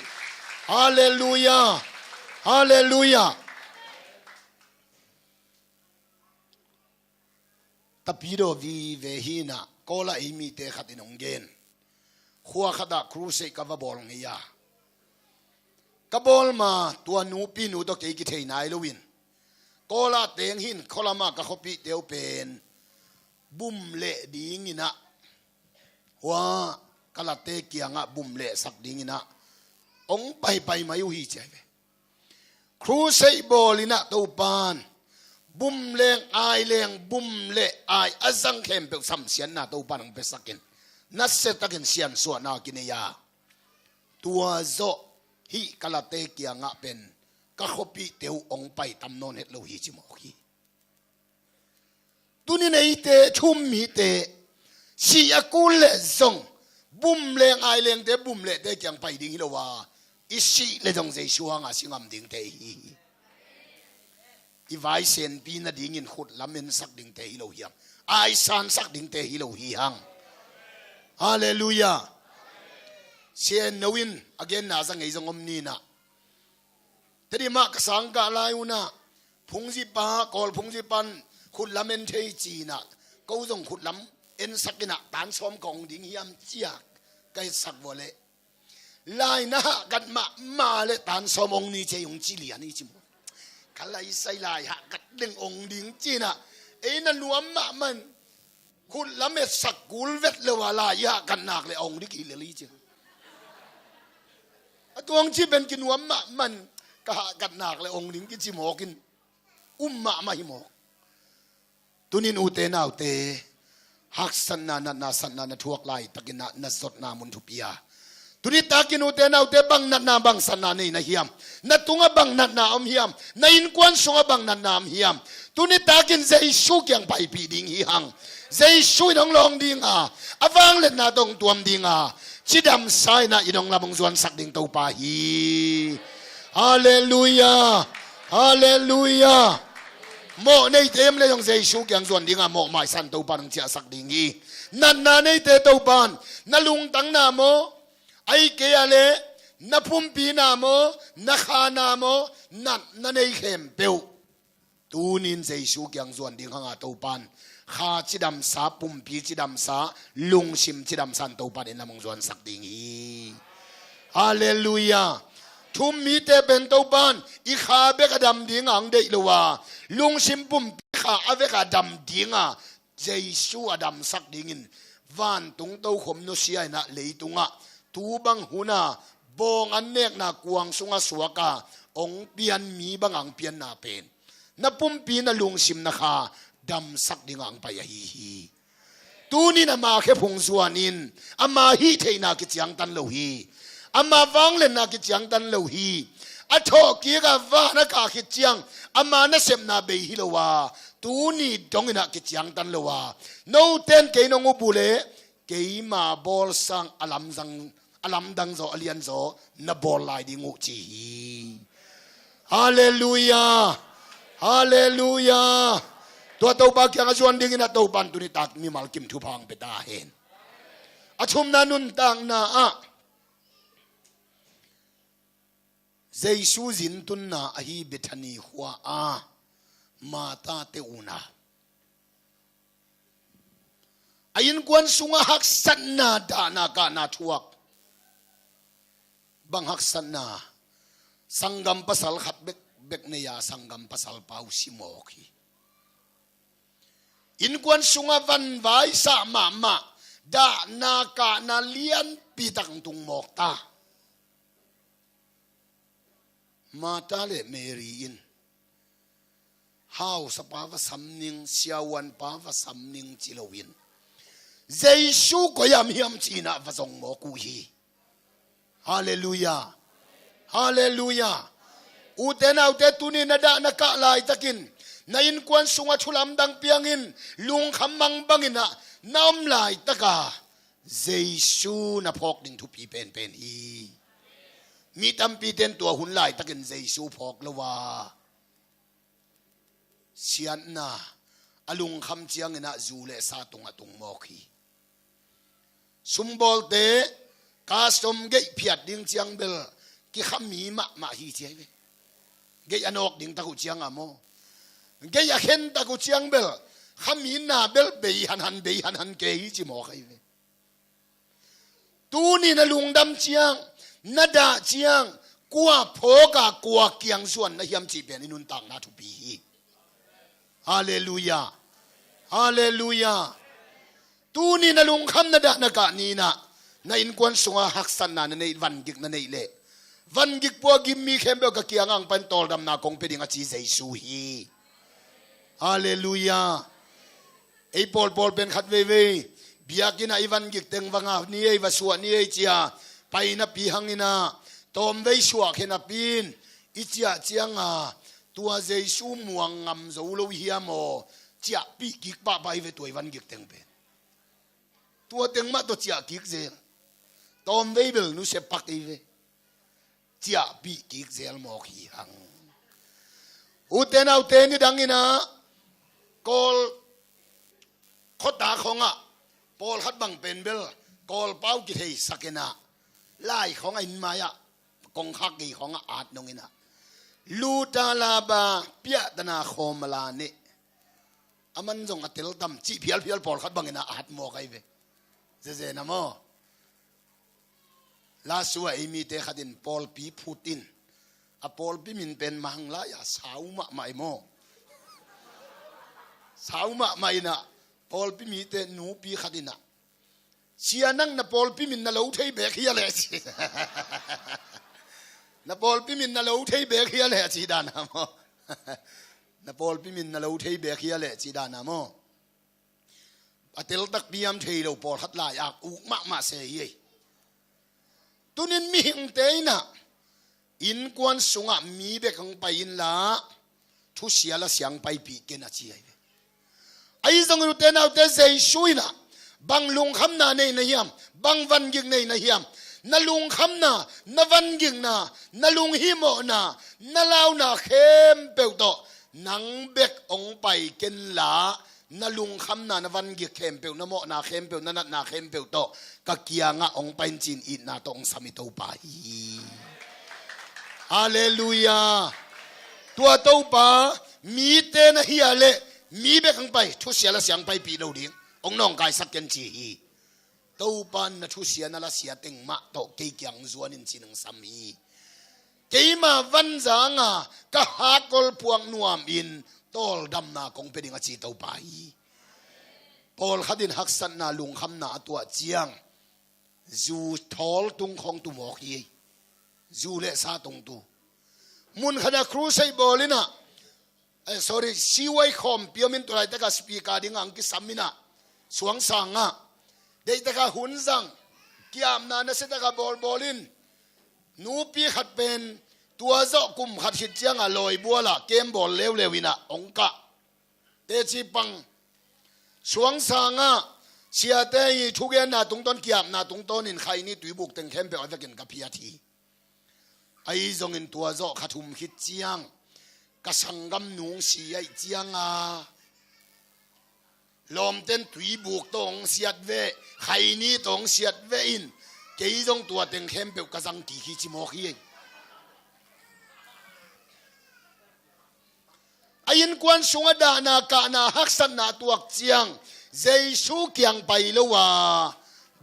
Halleluiah. Halleluiah. Tapidaw vive hi-in ah Kawl ah ei mite khat in hong gen. Khua khat ah crusade ka va bawl ngei a, ka bawl ma tua nupinu tawh kei kithei nai loin Kawl ah teng hi-in khualam ah ka khuapihte uh pen bum leh dingin ah, hua Kalate kiangah bum lehsak dingin ah hong paipai mai uh hi ci hi ve. Crusade bawl-in ah Topan bum leng ai leng bum leh ai a zang khempeuh samsiatna Topan hong piasakin nasiatakin siansuahna kinei a, tua zawh hih Kalate kiangah pen ka khuapihte uh hong pai tam nawn het lo hi ci mawk hi. Tuni-in eite thu-um mite sih a kul leh zong bum leng ai lengte bum lehte kiang pai ding hi lo a, i sih leh zong Jesu hanga si ngam dingte i hi hi. I vai senpi nadingin khut lam ensak dingte hi lo hi hang. Ai sansak dingte hi lo hi hang. Halleluiah. Sian no in a genna za ngei zong om ni-in ah, Tedim ah ka sang kah lai un ah phungzipa, Kawl phungzipa in khut lam en thei ci-in ah, ko zong khut lam ensak in ah tan sawm ka ong ding hiam ci-a ka etsak vua leh, lai na hahkat mahmah leh tan sawm ong ni ci ei, ong ci lian hi ci maw. Ka lai sai lai hahkat ding ong ding ci-in ah, ei na nuam mahmah in khut lam etsak kul vet lo a lai i hahkat nak leh ong ding hi lel hi ci. A tuang ci pen kinuam mahmah in ka hahkat nak leh ong ding kici mawk in um mahmah hi mawk. Tuni-in ute naute, haksatna, natna, satna na thuak laitakin ah na zotna mun thupi a, tuni takin ute naute bang natna bang satna nei na hiam? Na tungah bang natna om hiam? Na innkuan sungah bang natna om hiam? Tuni takin Jesu kiang paipih ding hi hang. Jesu in hong lawng ding a, a vangliatna tawh hong tuam ding a, cidamsa in ah i dong lam hong zuansak ding Topa hi. Halleluiah. Halleluiah. Mawh neite om leh zong Jesu kiang zuan ding a, mawh maisan Topa in hong ciahsak ding hi. Natna neite Topa in na lungtangna maw, ahih kei a leh na pumpina maw, na khana maw, natna nei khempeuh tuni-in Jesu kiang zuan ding hang a, Topa in kha cidamsa, pumpi cidamsa, lungsim cidamsa in Topa in i lam hong zuansak ding hi. Halleluiah. Thu-um mite pen Topa in i kha bek a dam ding a hong deih lo a, lungsim pumpi kha a bek a dam ding a, Jesu a damsak dingin vantung tokhom nusia in ah leitungah tu bang hun a bawng an nekna kuang sungah suak a hong pian mi bang a hong pianna pen na pumpi, na lungsim, na kha damsak ding a hong pai ahi hi. Tuni-in ama khephung zuan in, ama hih theihna kiciangtan lo hi. Ama vangliatna kiciangtan lo hi. A thawhkik a van a kah khit ciang ama nasepna bei hi lo a, tuni dongin ah kiciangtan lo a, note in kei nong up uh leh keima bawl sang a lamdang, a lamdang zaw, a lian zaw na bawl lai ding uh ci hi. Halleluiah. Halleluiah. Tua Topa kiang a zuan dingin ah Topa in tuni tak mimal kim thupha hong pia ta hen. A thumna nuntakna ah Jesu zin tunna ahi Bethani khua ah Martha te un a, a innkuan sungah haksatna, dahna, kahna thuak. Bang haksatna? Sanggam pasal khat bekbek nei a, sanggam pasal pa uh si mawk hi. Innkuan sungah vanvaisah mahmah, dahna kahna lianpi tak tung mawk ta. Martha le Mary in hausapa va sam ning, siavuanpa va sam ning ci loin Jesu koi-ah om hiam ci-in ah va zong mawk uh hi. Halleluiah. Halleluiah. Ute naute, tuni na dah na kah laitakin, na innkuan sungah thulamdang piangin, lungkham mang bangin ah na om laitaka Jesu na phawk ding thupi penpen hi. Mi tampite in tua hun laitakin Jesu phawk lo a, siatna a lungkham ciangin ah zu le sa tungah tung mawk hi. Sumbawlte, custom gate phiat ding ciang bel kikhami mahmah hi ci ahi ve. Gate a nawk ding tak uh ciang a maw, gate a khen tak uh ciang bel khami na bel bei hanhan, bei hanhan kei hi ci mawk ahi ve. Tuni na lungdam ciang, na dah ciang, kua phawk a kua kiang zuan na hiam cih pen i nuntakna thupi hi. Halleluiah. Halleluiah. Tuni na lungkham na dah na kah ni-in ah, na innkuan sungah haksatna na neih, vangik na neih leh, vangik pua gim mi khempeuh ka kiangah hong pan, tawldamna kong pia ding a ci Jesu hi. Halleluiah. Ei pawlpawl pen khat veivei biakinn ah i vangik teng va ngah ni ei, va suah ni ei ci-a pai napi hangin ah, tawmvei suah khia napi-in i ciah ciang a, tua Jesu muang ngam zo lo i hiam aw, ciahpih kik pahpah hi ve tua i vangik teng pen. Tua teng mah tawh ciah kik zel. Tawmvei bel nusia pak hi ve. Ciahpih kik zel mawk hi hang. Ute naute, nidangin ah Kawl khuata khawngah pawlkhat bang pen bel Kawlpau kitheisak in ah, lai khawngah inn mai-ah kongkhak gei khawngah at nungin ah, luta laba piahtana khawmala ne, a man zong a tel tam cih phialphial pawlkhat bangin ah at mawk ahi ve. Zezena maw? Lasua ei mite khatin pawlpi phut in, a pawlpi min pen mang lai-a sau mahmah i maw? Sau mahmah in ah, pawlpi mite nupi khatin ah, sia nang na pawlpi min na lo thei bek hia leh ci. Na pawlpi min na lo thei bek hia leh ci dan a maw? Na pawlpi min na lo thei bek hia leh ci dan a maw? A tel takpi hiam thei lo pawlkhat lai-ak uk mahmah se hi ei. Tunin mihingte in ah innkuan sungah mi bek hong pai inla, thusia la siang paipih ken a ci ahi ve. Ahi zongin ute naute, Jesu in ah bang lungkhamna nei na hiam, bang vangik nei na hiam? Na lungkhamna, na vangikna, na lunghimawhna, na launa khempeuh tawh nang bek hong pai kenla, na lungkhamna, na vangik khempeuh, na mawhna khempeuh, na natna khempeuh tawh ka kiangah hong pai in ci-in itna tawh hong sam i Topa hi. Halleluiah. Tua Topa, mite na hia leh mi bek hong pai, thusia la siang paipih lo ding, hong nawngkaisak ken ci hi. Topa in na thusia na lasia teng mah tawh kei kiang zuan in ci-in hong sam hi. Keima vanzang a ka hakkol phuak nuamin tawldamna kong pia ding a ci Topa hi. Pawlkhat in haksatna, lungkhamna a tuah ciang zu thawl tung khawng tu mawk hi. Zu le sa tung tu. Mun khat ah crusade bawl in ah, eh, sorry, C Y khawmpi om in, tua laitaka speaker dingah hong kisam in ah, suangsang ah, deihtaka hun zang, kiapna nasiataka bawlbawl in, nupi khat pen tua zawh kum khat khit ciangah lawibual ah kem bawl leuleu in ah hong kah. Teci pang, suangsang ah siate i thugenna tungtawn, kiapna tungtawn in khaini tuibuk teng khempeuh a vekin ka phiat hi. Ahi zongin tua zawh kha thum khit ciang ka sanggam nung si ahih ciang a, lawmten tuibuk tawh hong siat veh, khaini tawh hong siat veh in, kei zong tua teng khempeuh ka zang kik hi ci mawk hi. A innkuan sungah dahna, kahna, haksatna a tuak ciang Jesu kiang pai lo a,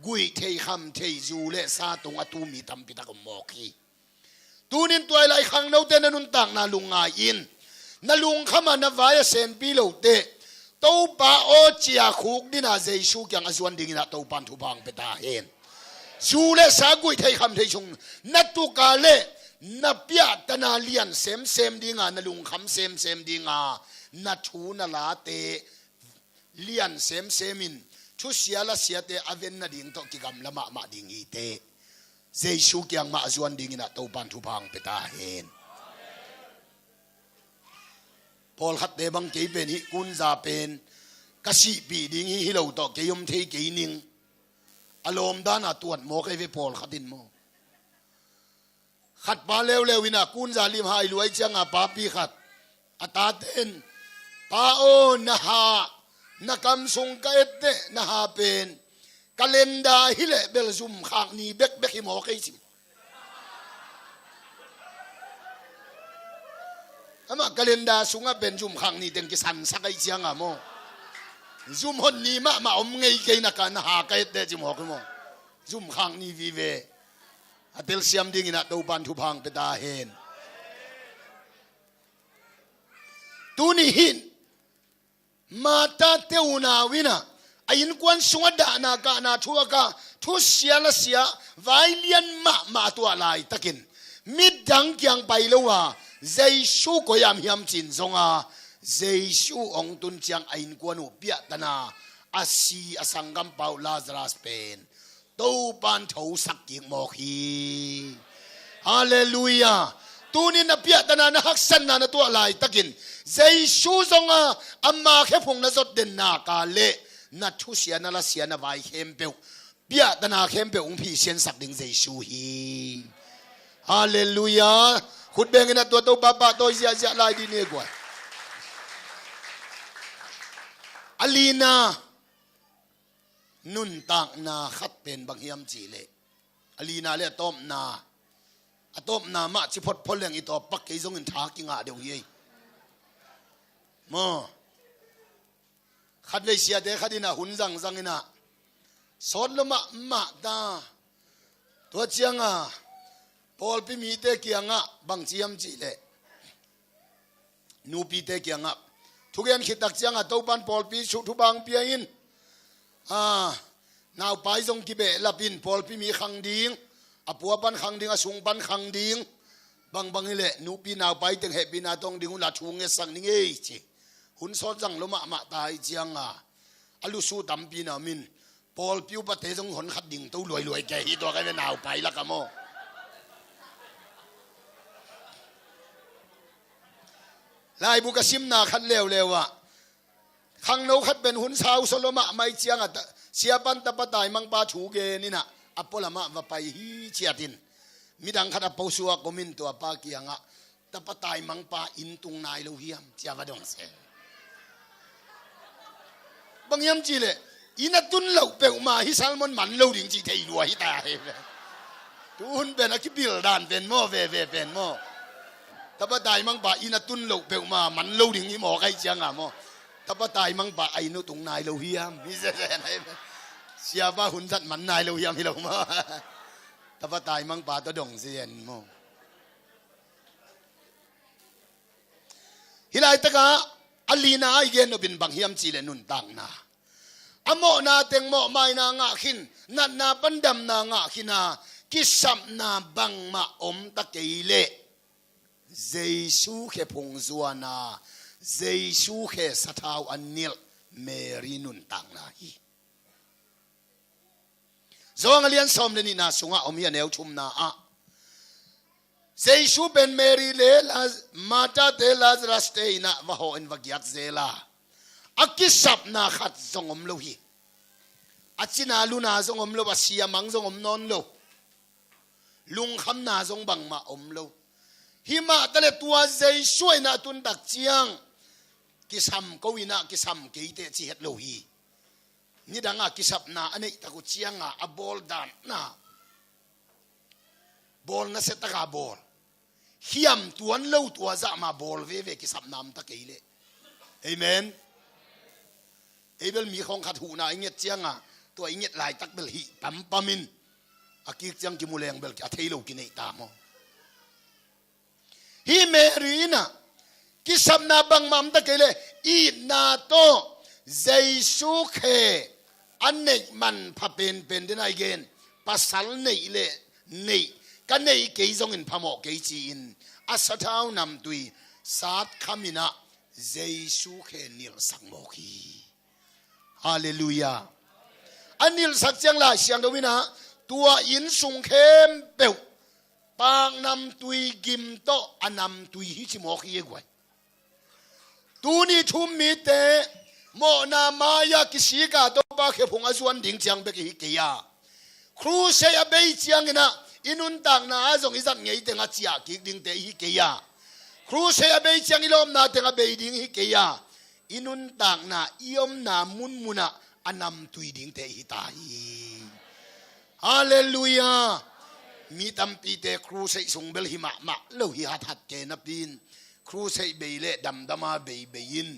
guih thei kham thei, zu le sa tung a tu mi tampi tak om mawk hi. Tunin tua lai khangnote na nuntakna lungngai in, na lungkham a na vai a senpi lote, Topa aw ci-a khukdin a Jesu kiang a zuan dingin ah Topa in thupha hong pia ta hen. Zu le sa guih thei kham thei sung na tuk a leh, na piahtana lian semsem ding a, na lungkham semsem ding a, na thu na late lian semsem in, thusia lasiate a ven nading tawh kigamla mahmah ding hi teh. Jesu kiang mah a zuan dingin ah Topan thupha hong pia ta hen. Pawlkhatte bang kei pen hih kunza pen ka sihpih ding hi, hi lo tawh kei om thei kei ning. A lawm dana tuat mawk ei ve pawlkhat in maw. Khat pa leuleu in ah kunza lim hai luai cianga papi khat a taten, "Pa aw, na ha, na kam sung ka etteh na ha pen calendar hi leh bel zum khak ni bekbek hi mawk ei," ci. Amah calendar sungah pen zum khak ni teng kisansak ei cianga maw. Zum hon ni mahmah om ngei kei na ka na ha ka etteh ci mawk ei maw. Zum khak ni vive. A telsiam dingin ah Topan thupha hong pia ta hen. Tuni hin Martha te unau in ah a innkuan sungah dahna kahna thuak a, thusia lasia, vai lian mahmah a tuah laitakin midang kiang pai lo a, Jesu koi-ah om hiam ci-in zong a, Jesu hong tun ciang a innkuan uh piahtana a si a sanggampa uh Lazarus pen Topan thosak kik mawk hi. Halleluiah. Tunin na piahtana, na haksatna na tuah laitakin Jesu zong a, ama khephung na zot den nak leh na thusia, na lasia, na vai khempeuh, piahtana khempeuh hong phisiansak ding Jesu hi. Halleluiah. Khut bengin ah tua Topa pahtawi ziahziah lai dih ni guai. A lina nuntakna khat pen bang hiam cih leh, a lina le a tawpna, a tawpna mah ci photphot leng i tawp pak kei zongin tha kingah deuh hi ei. Maw. Khatvei siate khat in ah hun zangzang in ah sawt lua mahmah ta. Tua cianga pawlpi mite kiangah bang ci hiam cih leh, nupite kiangah thugen khit tak cianga Topan pawlpi sung thupha hong pia in, a, naupai zong kibehlap in, pawlpi mi khang ding, a pua pan khang ding, a sung pan khang ding, bangbang hi leh nupi naupai teng hehpihna tawng ding uh la thu ngetsak ning ei ci. Hun sawt zang lua mahmah ta hi cianga a lusu tampi na om in, pawlpi upate zong hon khat ding to luailuai kei hi tua ka ve naupai lakah maw. Laibu ka simna khat leuleu ah khangno khat pen hun sausaw lua mahmah hi cianga ta, siapan tapa taimangpa thu gen in ah a pualamah va pai hi ciatin, midang khat a posuak om in tua pa kiangah, "Tapa taimangpa inn tung nai lo hiam?" ci a va dong se. Bang hiam cih leh, inn a tun loh peuhmah hih sermon man lo ding cih thei lua hi ta hi. Tuhun pen a kibil dan pen maw, veve pen maw. Tapa taimangpa inn a tun loh peuhmah man lo ding hi mawk ahi cianga maw. Tapa taimangpa a inn uh tung nai lo hiam? Hi zenzen ahi. Siapa hun zat man nai lo hiam hi lo maw. Tapa taimangpa tawh dong zen maw. Hih laitakah a lina a i gen nopin bang hiam cih leh nuntakna. A mawhna teng mawhmaina ngah khin, natna pan damna ngah khin a, kisapna bangmah om ta kei leh Jesu khe phung zuan a, Jesu khe sathau a nilh Mary nuntakna hi. Johan a lian sawm le nihna sungah om hi a, neu thumna ah Jesu pen Mary le Laz-, Martha te Lazarus te inn ah va hawh in va giak zel a, a kisapna khat zong om lo hi. A cina luna zong om lo, a siamang zong om nawn lo, lungkhamna zong bangmah om lo. Himah taleh tua Jesu a inn ah a tun tak ciang kisam ko inn ah, kisam kei teh ci het lo hi. Nidanga kisapna a neih tak uh cianga a bawl danna, bawl nasia taka bawl, khiam tuan lo tua zah mah bawl veve, kisapna om ta kei leh. Amen. Ei bel mi khawng khat huhna i nget cianga tua i nget laitak bel hih pampam in, a kik ciang kimu leng bel a thei lo kineih ta maw. Hih Mary in ah kisapna bangmah om ta kei leh itna tawh Jesu khe a neih manpha penpen den a i gen, pasal neih leh neih, ka neih kei zongin phamawh kei ci-in a sathau namtui satkham in ah Jesu khe nilhsak mawk hi. Halleluiah. A nilhsak ciang Lai Siangtho in ah Tua inn sung khempeuh paknamtui gim tawh a namtui hi ci mawk hi e guai. Tuni thu-um mite mawhna mai-ah kisik a Topa khephung a zuan ding ciang bek ihi kei a, crusade a bei ciangin ah i nuntakna ah zong i zat ngei teng a ciah kik dingte ihi kei a, crusade a bei ciang i lawpna teng a bei ding ihi kei a, i nuntakna i omna munmun ah a namtui dingte ihi ta hi. Halleluiah. Mi tampite crusade sung bel hi mahmah lo hi, hathat ke napi-in crusade bei leh damdam a beibei in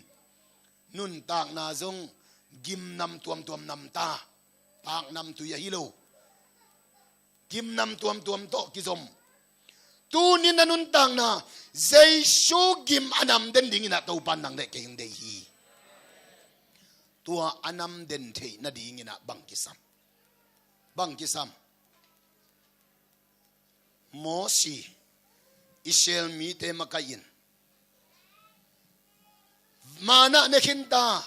nuntakna zong gimnam tuamtuam nam ta. Paknamtui ahi lo, gimnam tuamtuam tawh kizom. Tuni-in na nuntakna Jesu gim a nam den dingin ah Topa in nang leh kei hong deih hi. Tua a nam den theih nadingin ah bang kisam? Bang kisam? Mosi, Israel mite makaih in, manna ne khin ta,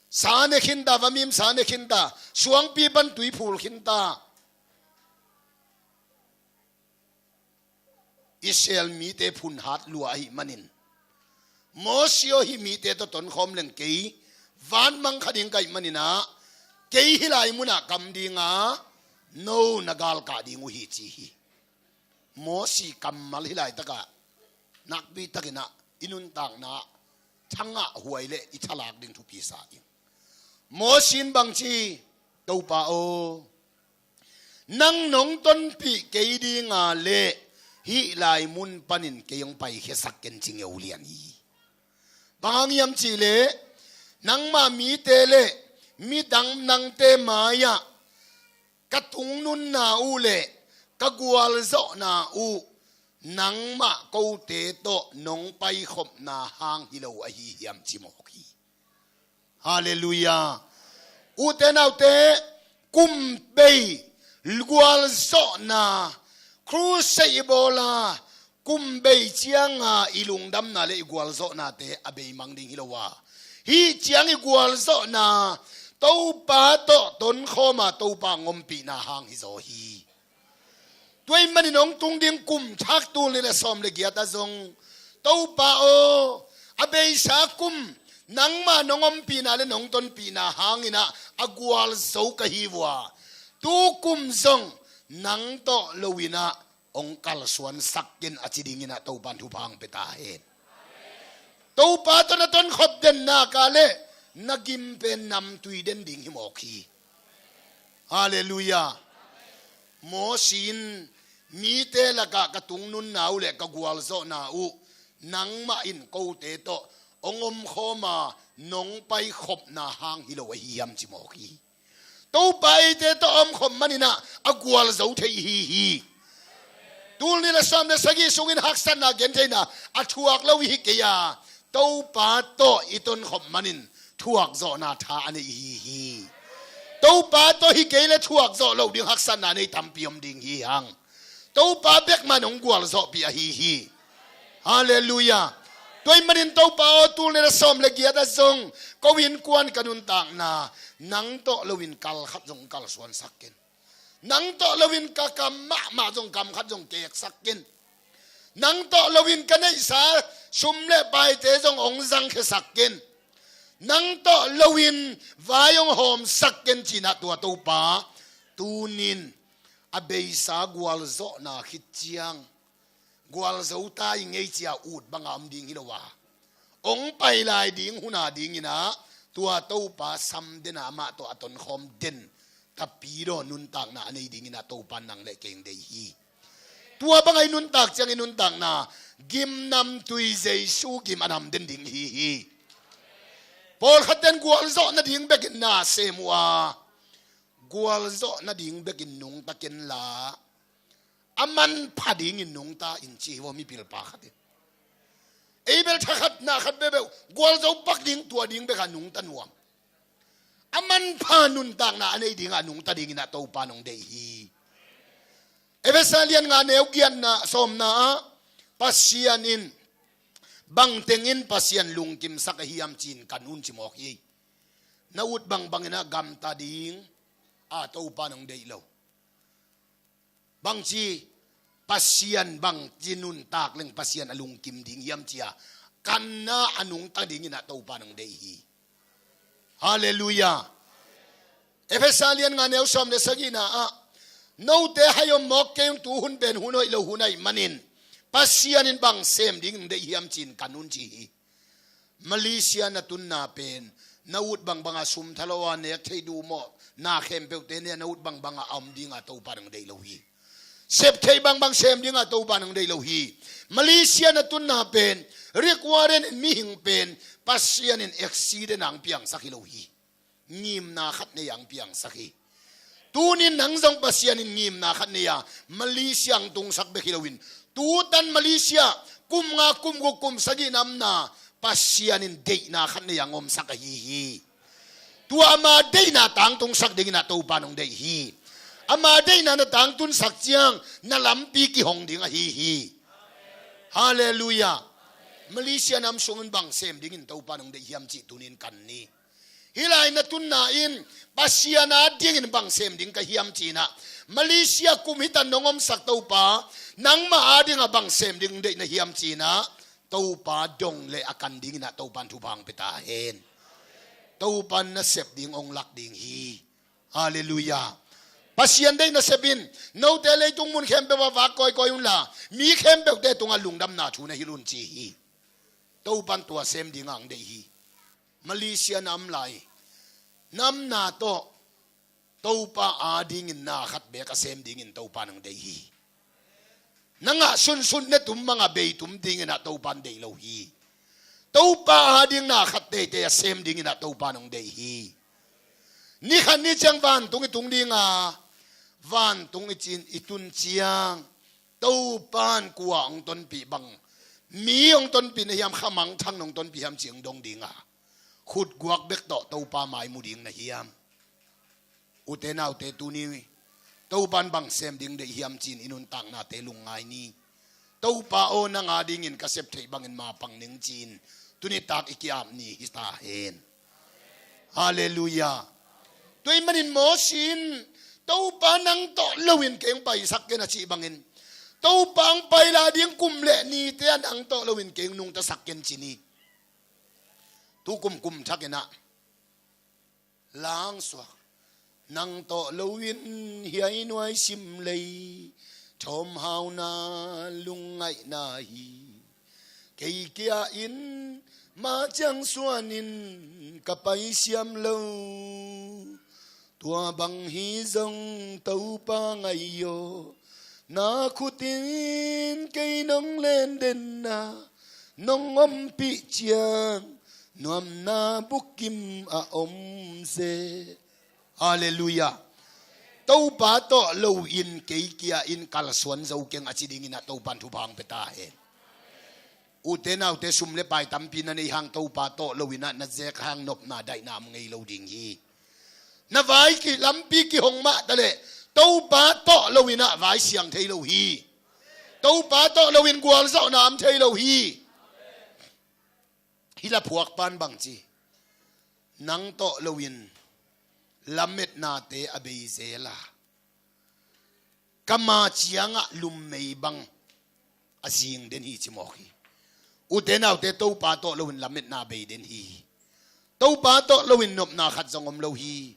sa ne khin ta, vamim sa ne khin ta, suangpi pan tui phul khin ta. Israel mite phunhat lua ahih manin, Mosi aw, hih mite tawh tonkhawm leng kei vanmang kha ding ka hih manin ah, kei hih lai munah kam ding a, no na galkah ding uh hi, ci hi. Mosi kammal hih laitakah nakpi takin ah i nuntakna ah thangah huai leh i thalak ding thupi sa ing. Mosi in bang ci? Topa aw, nang nong tonpih kei ding a leh hih lai mun panin kei hong paikhiasak ken, ci ngeu lian hi. Bang hang hiam cih leh, nangmah mite leh midang nangte mai-ah ka tungnunna uh leh ka gualzawhna uh nangmah kote tawh nong paikhopna hang hi lo ahi hiam, ci mawk hi. Halleluiah. Ute naute, kum bei gualzawhna, crusade i bawl a, kum bei ciang a i lungdamna leh i gualzawhnate a beimang ding hi lo a, hih ciang i gualzawhna Topa tawh tonkhawm a, Topa hong ompihna hang hi zaw hi. Tua ahih manin hong tung ding kum thak tul nih leh sawm leh giat ah zong, Topa aw, a beisa kum nangmah nong ompihna leh nong tonpihna hangin ah a gualzo ka hi uh a, tu kum zong nang tawh lo-in ah hong kalsuansak ken, a ci dingin ah Topa in thupha hong pia ta hen. Topa tawh na tonkhop den nak leh na gim pen namtui den ding hi mawk hi. Halleluiah. Mosi in, mite lakah ka tungnunna uh leh ka gualzawhna uh nangmah in kote tawh hong omkhawm a, nong paikhopna hang hi lo ahi hiam, ci mawk hi. Topa eite tawh a omkhop manin ah a gualzo thei ihi hi. Tul nih leh sawm leh sagih sungin haksatna gentheihna a thuak lo ihi kei a, Topa tawh i tonkhop manin thuakzawhna tha a nei ihi hi. Topa tawh hi kei leh thuakzawh loh ding haksatna nei tampi om ding hi hang. Topa bek mah in hong gualzawhpih ahi hi. Halleluiah. Tua ahih manin Topa aw, tul nih leh sawm leh giat ah zong ko innkuan, ka nuntakna nang tawh lo-in kal khat zong kalsuansak ken. Nang tawh lo-in ka kam mahmah zong kam khat zong keksak ken. Nang tawh lo-in ka neihsa sum leh paite zong hong zangkhiasak ken. Nang tawh lo-in vai hong hawmsak ken, ci-in ah tua Topa tuni-in a beisa gualzawhna khit ciang gualzo ta ing ei ci-a ut banga om ding hi lo a, hong pai lai ding hun a dingin ah tua Topa sam den a, amah tawh a tonkhawm den, tapidaw nuntakna a nei dingin ah Topa in nang leh kei hong deih hi. Tua banga i nuntak ciang i nuntakna gimnamtui Jesu gim a nam den ding ihi hi. Pawlkhat ten gualzawh nading bekin na sem uh a, gualzawh nading bekin nungta ken la, a manpha dingin nungta in, ci hi vaw, mipil pa khat in. Ei bel thakhatna khat bebeh uh, gualzo pak ding, tua ding bekah nungta nuam. A manpha nuntakna a nei dingah nungta dingin ah Topa in hong deih hi. Efesa lian nga neu giatna, sawmna ah, Pasian in bangteng in Pasian lungkimsak ahi hiam ci-in kan un, ci mawk hi. Na ut bangbangin ah gamta ding a Topa in hong deih lo. Bangci, Pasian bangci nuntak leng Pasian a lungkim ding hiam ci-a kanna a nungta dingin ah Topa nong deih hi. Halleluiah. Efesa lian nga neu sawm le sagihna ah, note haihom mawk kei ung, tu hun pen hun hoih lo hun ahih manin Pasian in bang sem ding nong deih hiam ci-in kan un ci hi. Malaysia na tunna pen na ut bangbanga sum thalo a nek thei duh mawh na khempeuhte ne a na ut bangbanga a om dinga Topa nong deih lo hi. Sep theih bangbang sem dinga Topa nong deih lo hi. Malaysia na tunna pen, rik warren in mihing pen Pasian in accident a hong piangsak hi lo hi. Ngimna khat nei a hong piangsak hi. Tunin nang zong Pasian in ngimna khat nei a Malaysia hong tungsak bek hi loin, tutan Malaysia kum nga, kum guk, kum sagih na omna Pasian in deihna khat nei a hong omsak ahi hi. Tua ama deihna tangtungsak dingin ah Topa nong deih hi. Ama deihna na tangtunsak ciang na lampi kihong ding ahi hi. Halleluiah. Malaysia nam sungin bang sem dingin Topa nong deih hiam cih tunin kan ni. Hih lai na tunna in Pasian adingin bang sem ding ka hiam ci-in ah, Malaysia kum hitan nong omsak Topa, nangmah adingah bang sem ding deih na hiam ci-in ah, Topa dong le a kan dingin ah Topa in thupha hong pia ta hen. Topa in na sep ding hong lak ding hi. Halleluiah. Pasian deih nasep in, note leitung mun khempeuh ah vak kawikawi unla, mi khempeuhte tungah lungdamna thu na hilh un ci hi. Topa in tua sem dingah hong deih hi. Malaysia na om lai, na omna tawh Topa adingin na khat bek a sem dingin Topa nong deih hi. Na ngah sunsun ne tum banga bei tum dingin ah Topa in deih lo hi. Topa ading na khat teitei a sem dingin ah Topa nong deih hi. Ni khat ni ciang vantung i tung dinga, vantung i cin i tun ciang, Topa in kua hong tonpih bang, mi hong tonpih na hiam, khamangthang nong tonpih hiam ci hong dong dinga, khutguak bek tawh Topa mai mu ding na hiam? Ute naute, tuni Topa in bang sem ding deih hiam ci-in i nuntaknate lungngai ni. Topa aw, nang adingin ka sep theih bangin mapang ning ci-in tuni tak i ki-ap ni hi ta hen. Halleluiah. Tua ahih manin Mosi in, Topa nang tawh loin kei hong paisak ken a cih bangin, Topa hong pai lai ding kum le nite ah nang tawh loin kei hong nungtasak ken ci ni. Tu kum kum thakin ah langsuak. Nang tawh loin hiai nuai sim lei thawmhauna lungngaihna hi. Kei kia in ma ciang suanin ka pai siam lo. Tua bang hi zong Topa ngai aw, na khutin kei nong lendenna nong ompih ciang nuamna bukim a om seh. Halleluiah. Topa tawh loin kei kia in kalsuan zo keng a ci dingin ah Topa in thupha hong pia ta hen. Ute naute, sum le pai tampi na nei hang Topa tawh loin ah na zek hang nopna daihna om ngei lo ding hi. Na vai ki lampi kihong mah taleh Topa tawh loin ah vai siang thei lo hi. Topa tawh loin gualzawhna om thei lo hi. Hih la phuakpa in bang ci? Nang tawh loin lametnate a bei zel a, ka ma ciangah lummei bang a zing den hi ci mawk hi. Ute naute, Topa tawh loin lametna bei den hi. Topa tawh loin nopna khat zong om lo hi.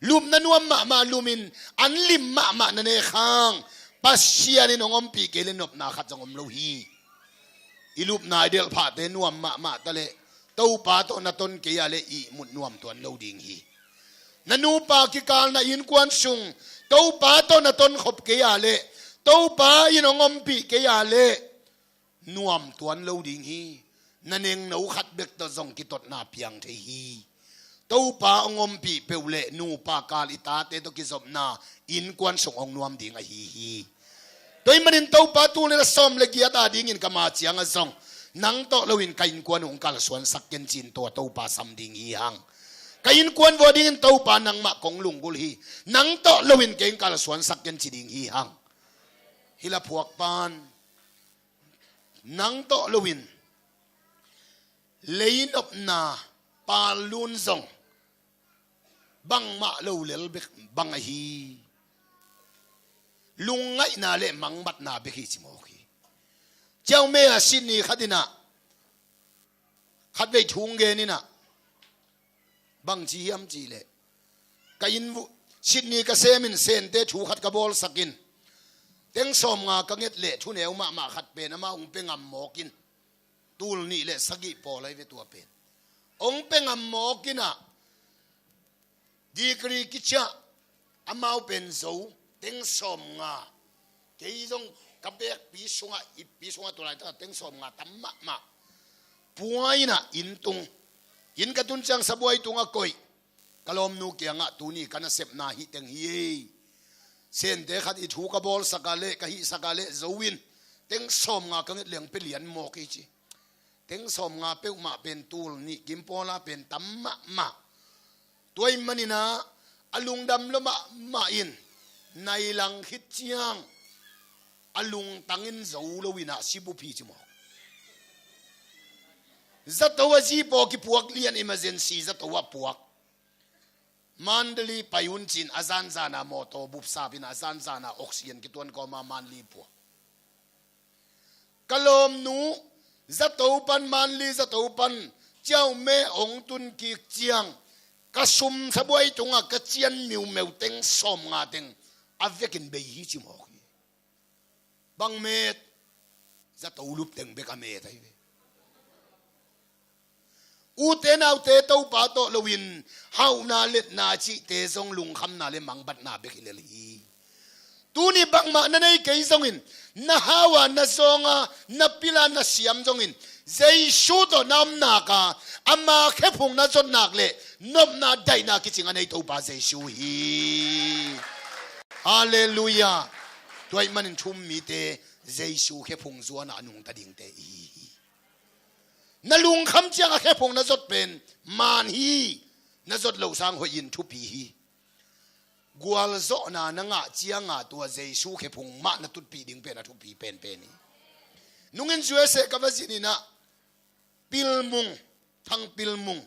Lupna nuam mahmah lumin an lim mahmah na nek hang Pasian in hong ompih kei leh nopna khat zong om lo hi. I lupna i delhphahte nuam mahmah taleh Topa tawh na ton kei a leh ihmut nuam tuan lo ding hi. Na nupa kikal na innkuan sung Topa tawh na tonkhop kei a leh, Topa in hong ompih kei a leh nuam tuan lo ding hi. Na nengno khat bek tawh zong kitotna piang thei hi. Topa hong ompih peuh leh nupa kal i tate tawh kizopna innkuan sung hong nuam ding ahi hi. Tua ahih manin Topa, tul nih le sawm le giat adingin ka ma ciangah zong nang tawh loin ka innkuan uh hong kalsuansak ken ci-in tua Topa sam ding hi hang. Ka innkuan vua dingin Topa nangmah kong lunggulh hi. Nang tawh loin kei hong kalsuansak ken ci ding hi hang. Hih la phuakpa in nang tawh loin leinopna pallun zong bangmah lo lel bek bang ahi. lungngaihna le mangbatna bek hi ci mawk hi. Ciau me a Sydney khat in ah, khatvei thu gen in ah, bang ci hiam cih leh, ka inn uh, Sydney ka sem in Sente thu khat ka bawlsak in, teng sawmnga ka nget leh thuneu mahmah khat pen amah hong pe ngam mawk in, tul nih le sagih pawl ahi ve tua pen. Hong pe ngam mawk in ah, degree kiciah, amau pen Zo, teng sawmnga. Kei zong ka bekpi sungah, ippi sungah tua laitak teng sawmnga tam mahmah. Pua in ah inn tung. Inn ka tun ciang sabuai tungah koih. Ka lawmnu kiangah, tuni ka nasepna hih teng hi ei. Sente khat i thu ka bawlsak a leh, ka hihsak a leh Zo in teng sawmnga ka nget leh hong pe lian mawk hi ci. Teng sawmnga peuhmah pen tul nih kim pawla pen tam mahmah. Tua ahih manin ah, a lungdam lua mahmah in, nai lang khit ciang, a lungtang in zo lo in ah, si bup hi ci mawk. Zato a zi paw kipuak lian, emergency zato a puak. Mandalay pai un ci-in a zanzan a mawtaw bupsap in a zanzan a oxygen kituan kawma Mandalay puak. Ka lawmnu zato pan, Mandalay zato pan ciau me hong tun kik ciang, ka sum sabuai tungah ka cian miumeu teng sawmnga teng a vekin bei hi ci mawk hi. Bang met? Zato lup teng bek a met ahi ve. Ute naute, Topa tawh loin hauhna letna cihte zong lungkhamna le mangbatna bek hi lel hi. Tuni bangmah na nei kei zongin, na hau a, na zawng a, na pil a, na siam zongin, Jesu tawh na om nak a, ama khephung na zot nak le nopna daihna kicing a nei Topa Jesu hi. Halleluiah. Tua ahih manin thu um mite Jesu khephung zuan a nungta dingte i hi hi. Na lungkham ciang a khephung na zot pen man hi. Na zot loh sang hoih in thupi hi. Gualzawhna na ngah ciang a tua Jesu khephung mah na tutpih ding pen a thupi penpen hi. Nungin U S A ka va zin in ah, Pilmung, Thang Pilmung.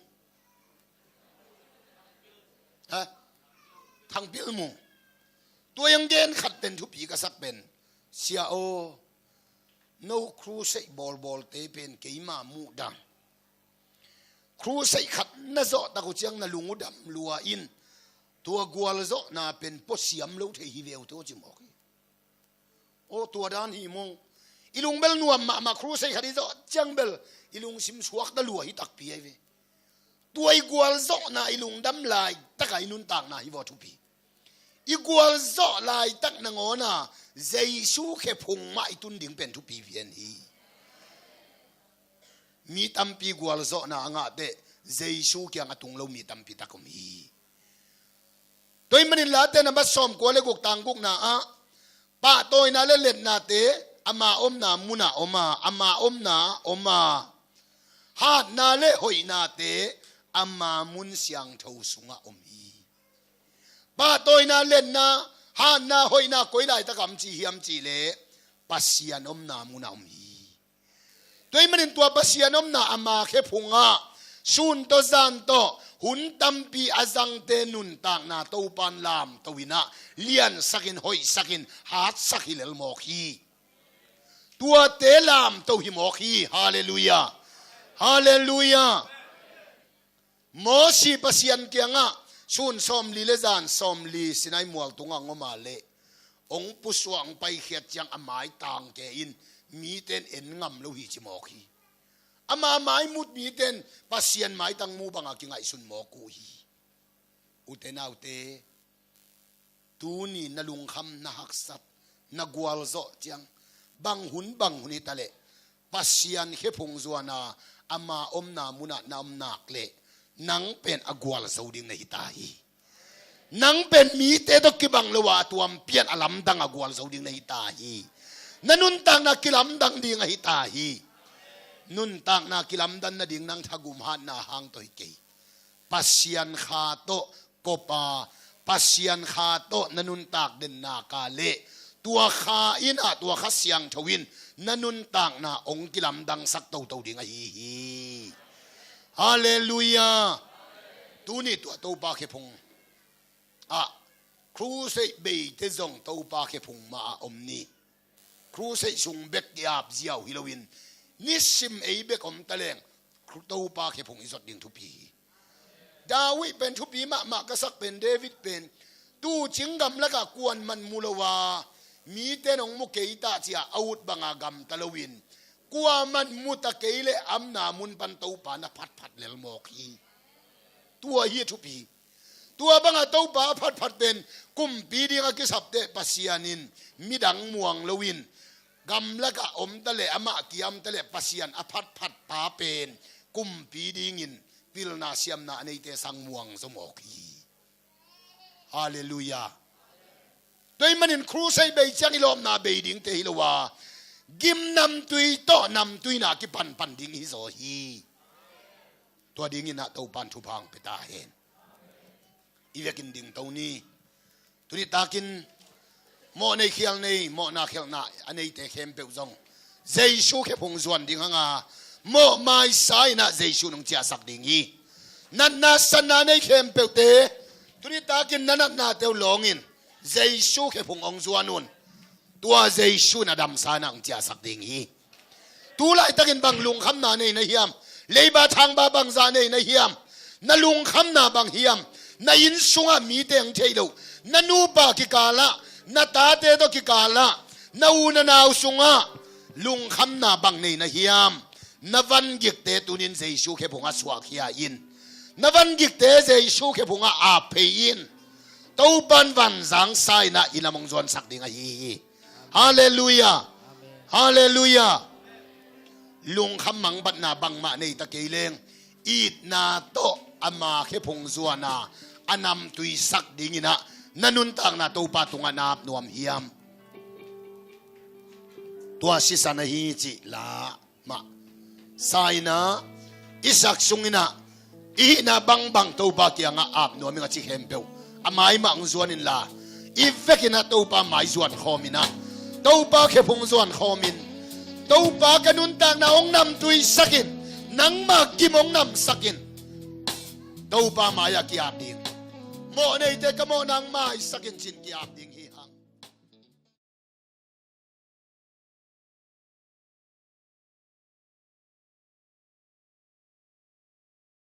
Ha? Thang Pilmung. Tua hong gen khat pen thupi ka sak pen, Sia aw, no crusade bawlbawlte pen keima muh dam. Crusade khat na zawh tak uh ciang na lung uh dam lua in, tua gualzawhna pen puasiam lo thei hi ve uh teh ci mawk hi. Aw, tua dan hi mong. I lung bel nuam mahmah, crusade khat i zawh ciang bel i lungsim suakta lua hi takpi ahi ve. Tua i gualzawhna i lungdam laitak a i nuntakna hi vaw thupi. I gualzawh laitak nangawn a Jesu khephung mah i tun ding pen thupi pian hi. Mi tampi gualzawhna a ngah teh Jesu kiang a tung lo mi tampi tak om hi. Tua ahih manin Late na ba sawmkua le guk tang gukna ah, pahtawina le letnate ama omna munah om a, ama omna om a, hatna le hoihnate ama mun siangtho sungah om hi. Pahtawina, letna, hatna, hoihna koi laitak a om ci hiam cih leh Pasian omna munah om hi. Tua ahih manin tua Pasian omna ama khephung ah sun tawh zan tawh hun tampi a zangte nuntakna Topa'n lamto in ah, liansak in, hoihsak in, hatsak hi lel mawk hi. Tuate lamto hi mawk hi. Halleluiah. Halleluiah. Mosi Pasian kiangah sun sawmli le zan sawmli Sinai mual tungah hong om a leh, hong pusuah hong paikhiat ciang a maitang ke in mite in en ngam lo hi ci mawk hi. Ama maimut mite in Pasian maitang mu banga kingaihsun mawk uh hi. Ute naute, tuni na lungkham, na haksat, na gualzawh ciang, bang hun bang hun hi ta leh, Pasian khephung zuan a ama omna munah na om nak leh, nang pen a gualzo ding na hi ta hi. Nang pen mite tawh kibang lo a tuam pian a lamdang a gualzo ding na hi ta hi. Na nuntakna kilamdang ding ahi ta hi. Nuntakna kilamdan nading nang thagum hatna hang tawh hi kei. Pasian Kha tawh kop a, Pasian Kha tawh na nuntak den nak a leh, tua Kha in ah, tua Kha Siangtho in na nuntakna hong kilamdangsak toto ding ahi hi. Halleluiah. Tuni tua Topa khephung ah, Crusade beite zong Topa khephung mah a om ni. Crusade sung bek i ap ziau hi loin, nisim ei bek om ta leng, Topa khephung i zot ding thupi hi. David pen thupi mahmah ka sak pen, David pen, tu cing gamlakah kuaman mu lo a, mite nong mu kei ta cia a ut banga gamta loin, kuaman mu ta kei le amna mun pan Topa na phatphat lel mawk hi. Tua hi a thupi. Tua banga Topa a phatphat pen, kumpi dinga kisapte Pasian in midang muang loin, gamlakah omta le amah kiamta le Pasian a phatphat pa pen, kumpi dingin pilna siamna a neite sang muang zaw mawk hi. Halleluiah. Tua ahih manin crusade bei ciang i lawpna bei dingte hi lo a, gim namtui tawh namtuina kipanpan ding hi zaw hi. Tua dingin ah Topan thupha hong pia ta hen. I vekin dingto ni. Tuni takin mawh nei khial nei, mawhna khialhna a neite khempeuh zong Jesu khephung zuan ding hanga, mawh maisa in ah Jesu nong ciahsak ding hi. Natna sanna nei khempeuhte, tuni takin na natnate uh lawngin Jesu khephung hong zuan un. Tua Jesu in a damsa in ah hong ciahsak ding hi. Tu laitakin bang lungkhamna nei na hiam? Leiba thangba bangzah nei na hiam? Na lungkhamna bang hiam? Na inn sungah mite hong thei loh, na nupa kikalah, na tate tawh kikalah, na u na nau sungah lungkhamna bang nei na hiam? Na vangikte tunin Jesu khephungah suahkhia in. Na vangikte Jesu khephungah ap phei in. Topan vanzangsa in ah i lam hong zuansak ding ahi hi. Halleluiah. Halleluiah. Lungkham mangbatna bangmah nei ta kei leng, itna tawh ama khephung zuana a namtuisak dingin ah na nuntakna Topa tungah na ap nuam hiam? Tua sisan ahi cih la mah. Saina, i sak sungin ah, i hihna bangbang Topa kiangah ap nuam ing a ci khempeuh a mai mah hong zuan inla, i vekin ah Topa mai zuan khawm in ah, Topa khephung zuan khawm in, Topa ka nuntakna hong namtuisak in, nangma gim hong namsak in, Topa mai-ah ki-ap ding. Mawh neite ka mawhna hong maisak in ci-in ki-ap ding hi.